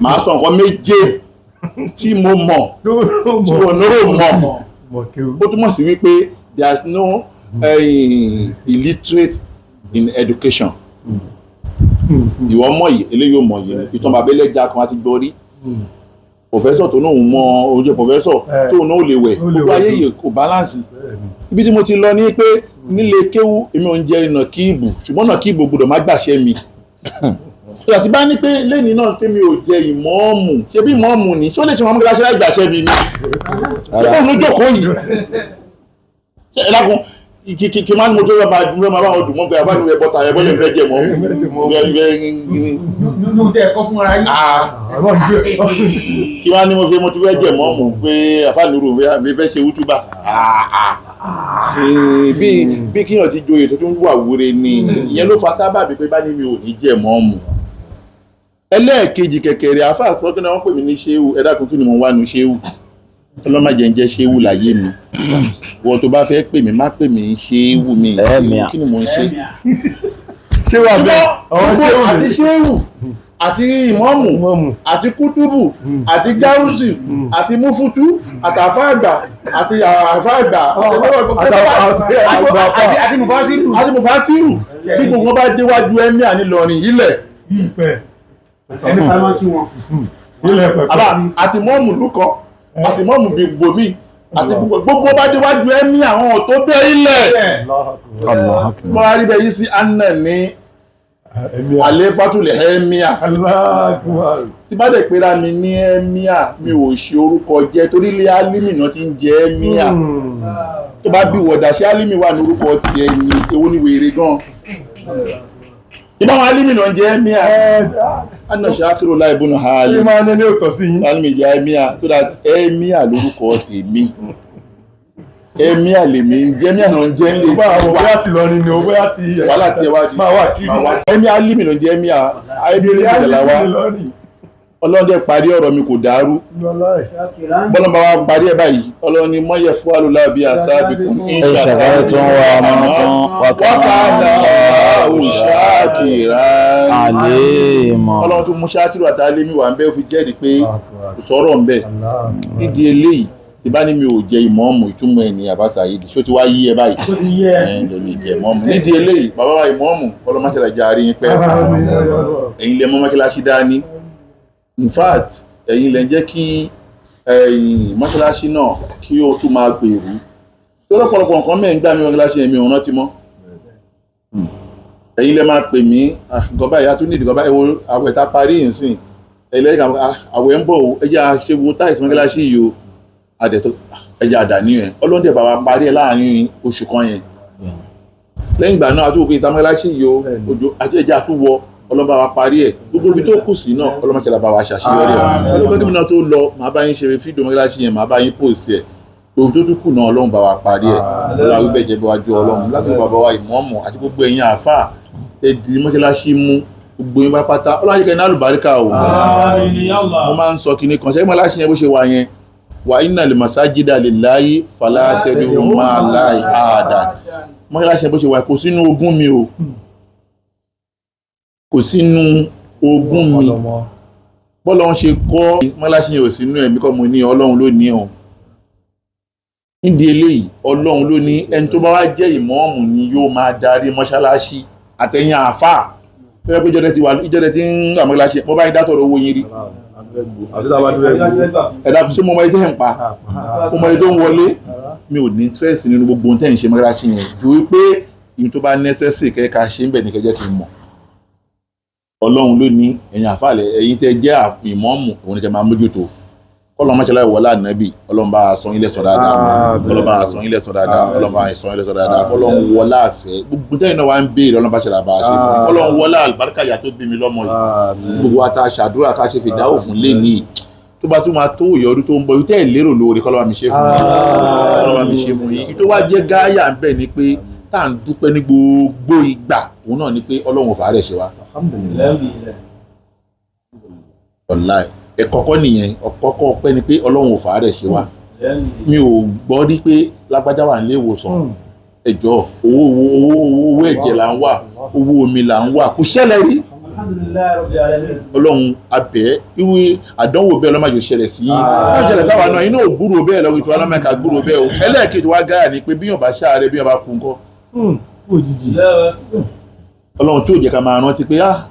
Speaker 3: màá sọ nǹkan méje tí mo mọ̀ tí wọ́n náà mọ̀ ó túmọ̀ sí wípé there is no illiterate in education ìwọ mọ̀ yìí eléyìí ò mọ̀ yìí ìtàn bàbá ẹlẹ́ja kan àti gbọ́ rí pòfẹ́sọ̀ tó náà mọ oúnjẹ pòfẹ́sọ̀ tó náà ò lè wẹ̀ gbogbo ayé yìí kò báláǹsì ibi tí mo ti lọ ní pé nílé kéwú èmi ò ń jẹ ìnà kíìbù ṣùgbọ́n náà kíìbù gbọ́dọ̀ má gbàṣẹ mi ìgbà tí bá ní pé lẹ́ni náà pé mi ò jẹ ìmọ̀ọ́mù ṣé bí ìmọ̀ọ́mù ni ṣé ó lè ṣe mọ̀ọ́mù kíláṣẹ́ láì gbàṣẹ mi ni ṣé bóun ló jókòó yìí ṣe ẹ lákun kí máa ní mo tó yọ máa dúró máa bá wọn dùn mọ́ pé àbáni rẹ bọ́ta ẹ bọ́lẹ̀ fẹ́ jẹ mọ́
Speaker 4: Nínú tẹ́ ẹ̀kọ́ fúnra yín.
Speaker 3: kí wá ní mo fi mo ti fẹ́ jẹ mọ́ mọ̀ pé àfáàní rò mi fẹ́ ṣe wútúbà bí kíyàn ti joyè tó tún wà wúre ni ìyẹn ló fa sábàbí pé bá ní mi ò ní jẹ mọ́ mọ̀ ẹlẹ́ẹ̀kejì kẹ̀kẹ̀rẹ̀ àfáà sọ kí ni wọ́n pè mí ní ṣéwù ẹ dákun kí ni mo wà nù ṣéwù ọlọ́màjẹ ń jẹ́ ṣéwù láyé mi wọ́n tó bá fẹ́ pè mí má pè mí ṣéwù mi kí ni mo ń ṣe.
Speaker 1: Ṣé wà bẹ́ẹ̀? Àwọn ṣéwù
Speaker 3: àti ṣéwù àti ìmọ̀ọ́mù àti kútúbù àti gáúsù àti múfútú àtàfáàgbà àti àfáàgbà
Speaker 4: Àti mufasiru.
Speaker 3: àti mufasiru bí gbogbo bá déwájú ẹ̀mí ànílọrin ilẹ̀
Speaker 4: Ẹni ta máa kí wọn.
Speaker 3: àbá àti mọ́ọ̀mù lúkọ àti mọ́ọ̀mù bí gbòmí àti gbogbo bá déwájú ẹ̀mí àwọn tó bẹ́ ilẹ̀ mọ́ aríbẹ̀ yìí sí anna ní àléfàtúlẹ̀ ẹ̀míà tí bá dẹ̀ pera mi ní ẹ̀míà mi ò ṣe orúkọ jẹ́ torí ilé álímì náà ti ń jẹ́ ẹ̀míà tó bá bí wọ̀dà ṣé álímì wà ní orúkọ tiẹ̀ ní èwo ni wèrè gan ìbáwọn álímì náà ń jẹ́ ẹ̀míà anna ṣakiru láìbùnú hali
Speaker 1: Ṣé máa ń ní òtọ̀ sí yín?
Speaker 3: álímì jẹ́ ẹ̀míà so that ẹ̀míà lórúkọ tèmi ẹ̀míà lèmi ń jẹ́ ẹ̀míà náà ń jẹ́ ńlẹ̀
Speaker 1: Bá àwọn bóyá ti lọ ni o bóyá ti
Speaker 3: wàhálà tí ẹ wá di
Speaker 1: máa wà kiri.
Speaker 3: ẹ̀mí álímì ló ń jẹ́ ẹ̀míà ẹ̀mí ló ń wa ọlọ́dẹ parí ọ̀rọ̀ mi kò dàrú bọ́lá bá wa parí ẹ̀ báyìí ọlọ́run ni mọ́yẹ̀ fún alùlá bíi àṣà àbíkún
Speaker 2: Ìṣàkárẹ̀ tó ń wá ọmọ tán
Speaker 3: wákàlà òṣàkìrà
Speaker 2: àlèmọ̀.
Speaker 3: ọlọ́run tó mú ṣáàkìrù àtàlẹ́mí wà ń bẹ́ ó fi jẹ́rìí pé kò sọ̀rọ̀ ń bẹ̀ nídìí eléyìí tí bá ní mi ò jẹ ìmọ̀ọ́mù ìtumọ̀ ẹ̀ ní Àbáṣà yìí ṣó ti wá yí ẹ báyìí
Speaker 4: Ó ti yẹ.
Speaker 3: ẹ̀ ń lè jẹ ìmọ̀ọ́mù nídìí eléyìí bàbá wa ìmọ̀ọ́mù ọlọ́mọṣẹ́lá jẹ́ àárín yín pẹ́ ẹ̀yin lẹ mọ́ mọ́ṣáláṣí dání in fact ẹ̀yin lẹ ń jẹ́ kí ẹ̀yin mọ́ṣáláṣí náà kí ó tún máa gbèrú tó lọ́pọ̀lọpọ̀ nǹkan mẹ́rin gbà mí mọ́ṣáláṣí ẹ̀mí ò rántí mọ́ ẹ̀yin lẹ máa pè mí nǹkan báyìí a tún ní ìdìkan báyìí wo àwẹ̀ tá a parí yìí sìn ẹ̀yin lẹ́yìn kan àwẹ̀ ń bọ̀ o ẹ jẹ́ a ṣe wo táìsì mọ́ṣáláṣí yìí o àdẹ̀tọ́ ẹ jẹ́ àdàní yẹn ọlọ́dẹ̀ bá wa parí ẹ̀ láàrin oṣù kan yẹn lẹ́yìn ìgbà náà a tún wò pé ìta mọ́ṣáláṣí yìí o òjò àti ẹ̀jẹ̀ àtúwọ̀ ọlọ́ba wa parí ẹ̀ gbogbo ibi tó kù sí náà ọlọ́mọṣẹ́lá bá wa ṣàṣeyọrí ẹ̀ ọlọ́pàá kí mi náà tó lọ màá bá yín ṣe fídíò mọ́ṣáláṣí yẹn màá bá yín pòsì ẹ̀ gbogbo tó tún kù náà ọlọ́run bá wa parí ẹ̀ ọlọ́run awíbẹ̀jẹ̀ bí wájú ọlọ́run látọ̀ bàbá wa ìmọ̀ọ́mù àti gbogbo ẹ̀yin àáfàá tẹ di mọ́ṣáláṣí mú gbogbo yín bá pátá ọlọ́run ayíkẹ́ ní àlùbáríkà o mo máa ń sọ kinní kan ṣé mọ́ṣáláṣí yẹn bó ṣe wà yẹn Wa innal masajida lillahi fala tad'u ma'a Allahi ahadan. Mọ́ṣáláṣí bó ṣe wà, kò sínú ogún mi o, kò sínú ogún mi. Bọ́lá ń ṣe kọ́ mọ́ṣáláṣí yẹn ò sínú ẹ̀mí kọ́ mo ní, Ọlọ́run ló ní o. Nídìí eléyìí, Ọlọ́run ló ní. Ẹni tó bá wá jẹ́ ìmọ̀ọ́mù ni yóò máa darí mọ́ṣáláṣí. Àtẹ̀yìn àáfàá tó yẹ pé ìjọba ti wà, ìjọba ti ń wà mọ́ṣáláṣí, mo bá yín dá sọ̀rọ̀ owó yín rí. Ẹ̀dá, ṣé mo mọ ẹni tẹ́ ń pa, mo mọ ẹni tó ń wọlé? Mi ò ní interest nínú gbogbo ohun tẹ́ ń ṣe mọ́ṣáláṣí yẹn ju wípé ìyẹn tó bá necessary kẹ́ ká ṣe ń bẹ̀ ní kẹjẹ́ kí n mọ̀. Ọlọ́run ló ní. Ẹ̀yin àfàlẹ̀, ẹ̀yin tẹ́ jẹ́ ìmọ̀ọ́mù, òun ni kẹ́ máa mójútó. Kọ́lọ́ mọ́ṣáláṣí wọlé ànábì, Ọlọ́run bá a sọ yín lẹ́san dáadáa, Ọlọ́run bá a sọ yín lẹ́san dáadáa, Ọlọ́run bá a sọ yín lẹ́san dáadáa. Kọ́lọ́run wọlé àfẹ́ gbogbo tẹ́yìn náà wá ń béèrè, Ọlọ́run bá ṣẹlẹ̀ bá a ṣe fún yín. Kọ́lọ́run wọlé àlùbáríkà ìyá tó bí mi lọ́mọ yìí, gbogbo wa ta ṣàdúrà ká ṣe fìdáwò fún lénìí, tó bá tún máa tó òye ọdún tó ń bọ̀, tẹ́ ẹ̀ lérò lóore, kọ́lọ́ bá mi ṣe fún yín, kọ́lọ́ bá mi ṣe fún yín. Tó wá jẹ́ gáyà ń bẹ̀ ni pé tá à ń dúpẹ́ ní gbogbo ìgbà, òun náà ni pé Ọlọ́run ò fàárẹ̀ ṣe wá. Ọ̀la ẹ̀kọ́kọ́ nìyẹn. Ọ̀kọ́kọ́ ọpẹ́ ni pé Ọlọ́run ò fàárẹ̀ ṣe wá. Mi ò gbọ́ rí pé lágbájá wà nílé ìwòsàn, ẹjọ́ owó owó owó ẹ̀jẹ̀ là ń wà, owó omi là ń wà, kò ṣẹlẹ̀ rí. Ọlọ́run abẹ́ irú àdánwò bẹ́ẹ̀ lọ́mọ yóò ṣẹlẹ̀ sí yín, yóò ṣẹlẹ̀ sáwà náà. Inú ògbúrò bẹ́ẹ̀ lọ́wọ́ ìtura ọlọ́mọ ẹ̀ka gbúrò bẹ́ẹ̀ o. Ẹlẹ́ẹ̀kejì wá gáyà ni pé bíyàn bá ṣáàrẹ̀, bíyàn bá kú ńkọ́? Ọlọ́run tí ò jẹ́ ká máa rántí pé ah,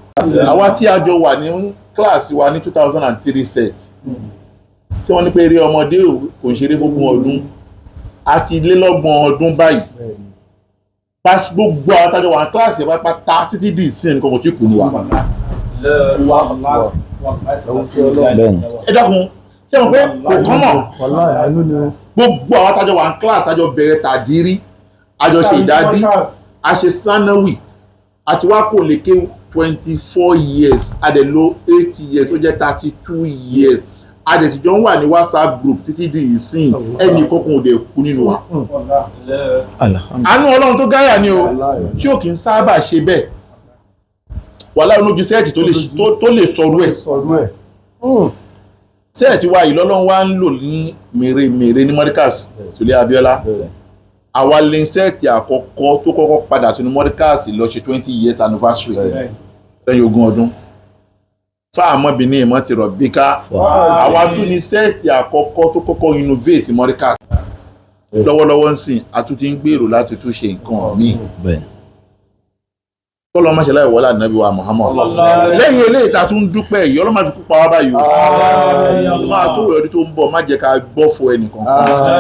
Speaker 3: àwa tí a jọ wà ní kíláàsì wa ní 2003 set, tí wọ́n ní pé eré ọmọdé kò ń ṣeré fógún ọdún, àti lélọ́gbọ̀n ọdún báyìí, gbogbo àwọn tájọ wà ní kíláàsì pátápátá títí di ìsìn, nǹkan kò tí kù ní wa. Ẹ dákun, ṣé mo pé kò kọ́mọ̀? Gbogbo àwọn tájọ wà ní kíláàsì, tájọ bẹ̀rẹ̀ tàdírí, àjọ ṣe ìdádí, a ṣe sanawi, àti wá kò lè ké 24 years, a dẹ̀ lò 8 years, ó jẹ́ 32 years. A dẹ̀ ti jọ ń wà ní WhatsApp group títí di ìsìn, ẹnì kankan ò dẹ̀ kú nínú wa. Àánú Ọlọ́run tó gáyà ni o, tí ò kì í sábà ṣe bẹ́ẹ̀. Wàhálà olójú set tó lè sọrú ẹ̀. Set wa yìí lọ́lọ́run wá ń lò ní mèremère ní Mọ́ríkàs Sùlẹ̀ Abíọ́lá. Àwa lè set àkọ́kọ́ tó kọ́kọ́ padà sínú Mọ́ríkàs lọ ṣe 20 years anniversary lẹ́yìn 20 ọdún. Fáàmọ́bìnrin ìmọ̀ ti rọ̀ bí ká. Àwa tún ní set àkọ́kọ́ tó kọ́kọ́ innovate Mọ́ríkàs. Lọ́wọ́lọ́wọ́ ń sìn, a tún ti ń gbèrò láti tún ṣe nǹkan míì. Kọ́lọ́ má ṣe láì wọlé ànábì wa Muhammad. Lẹ́yìn eléyìí tá a tún dúpẹ́ yìí, Ọlọ́run má fi kú pa wá báyìí o. Máa tó wẹ̀ ọdún tó ń bọ̀, má jẹ́ ká gbọ́ fún ẹnìkan.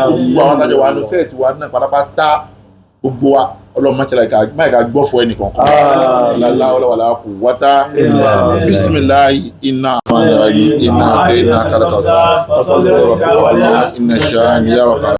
Speaker 3: Gbogbo àwọn tájọ wa nu set wa náà pátápátá, gbogbo wa, Ọlọ́run má ṣe láì ká gbọ́ fún ẹnìkan kan. Lálá ọlọ́wàlá kò wáta. Bisimilayi iná àmàlà iná àtẹ iná kàlàkàsà iná ṣáà ní yàrá.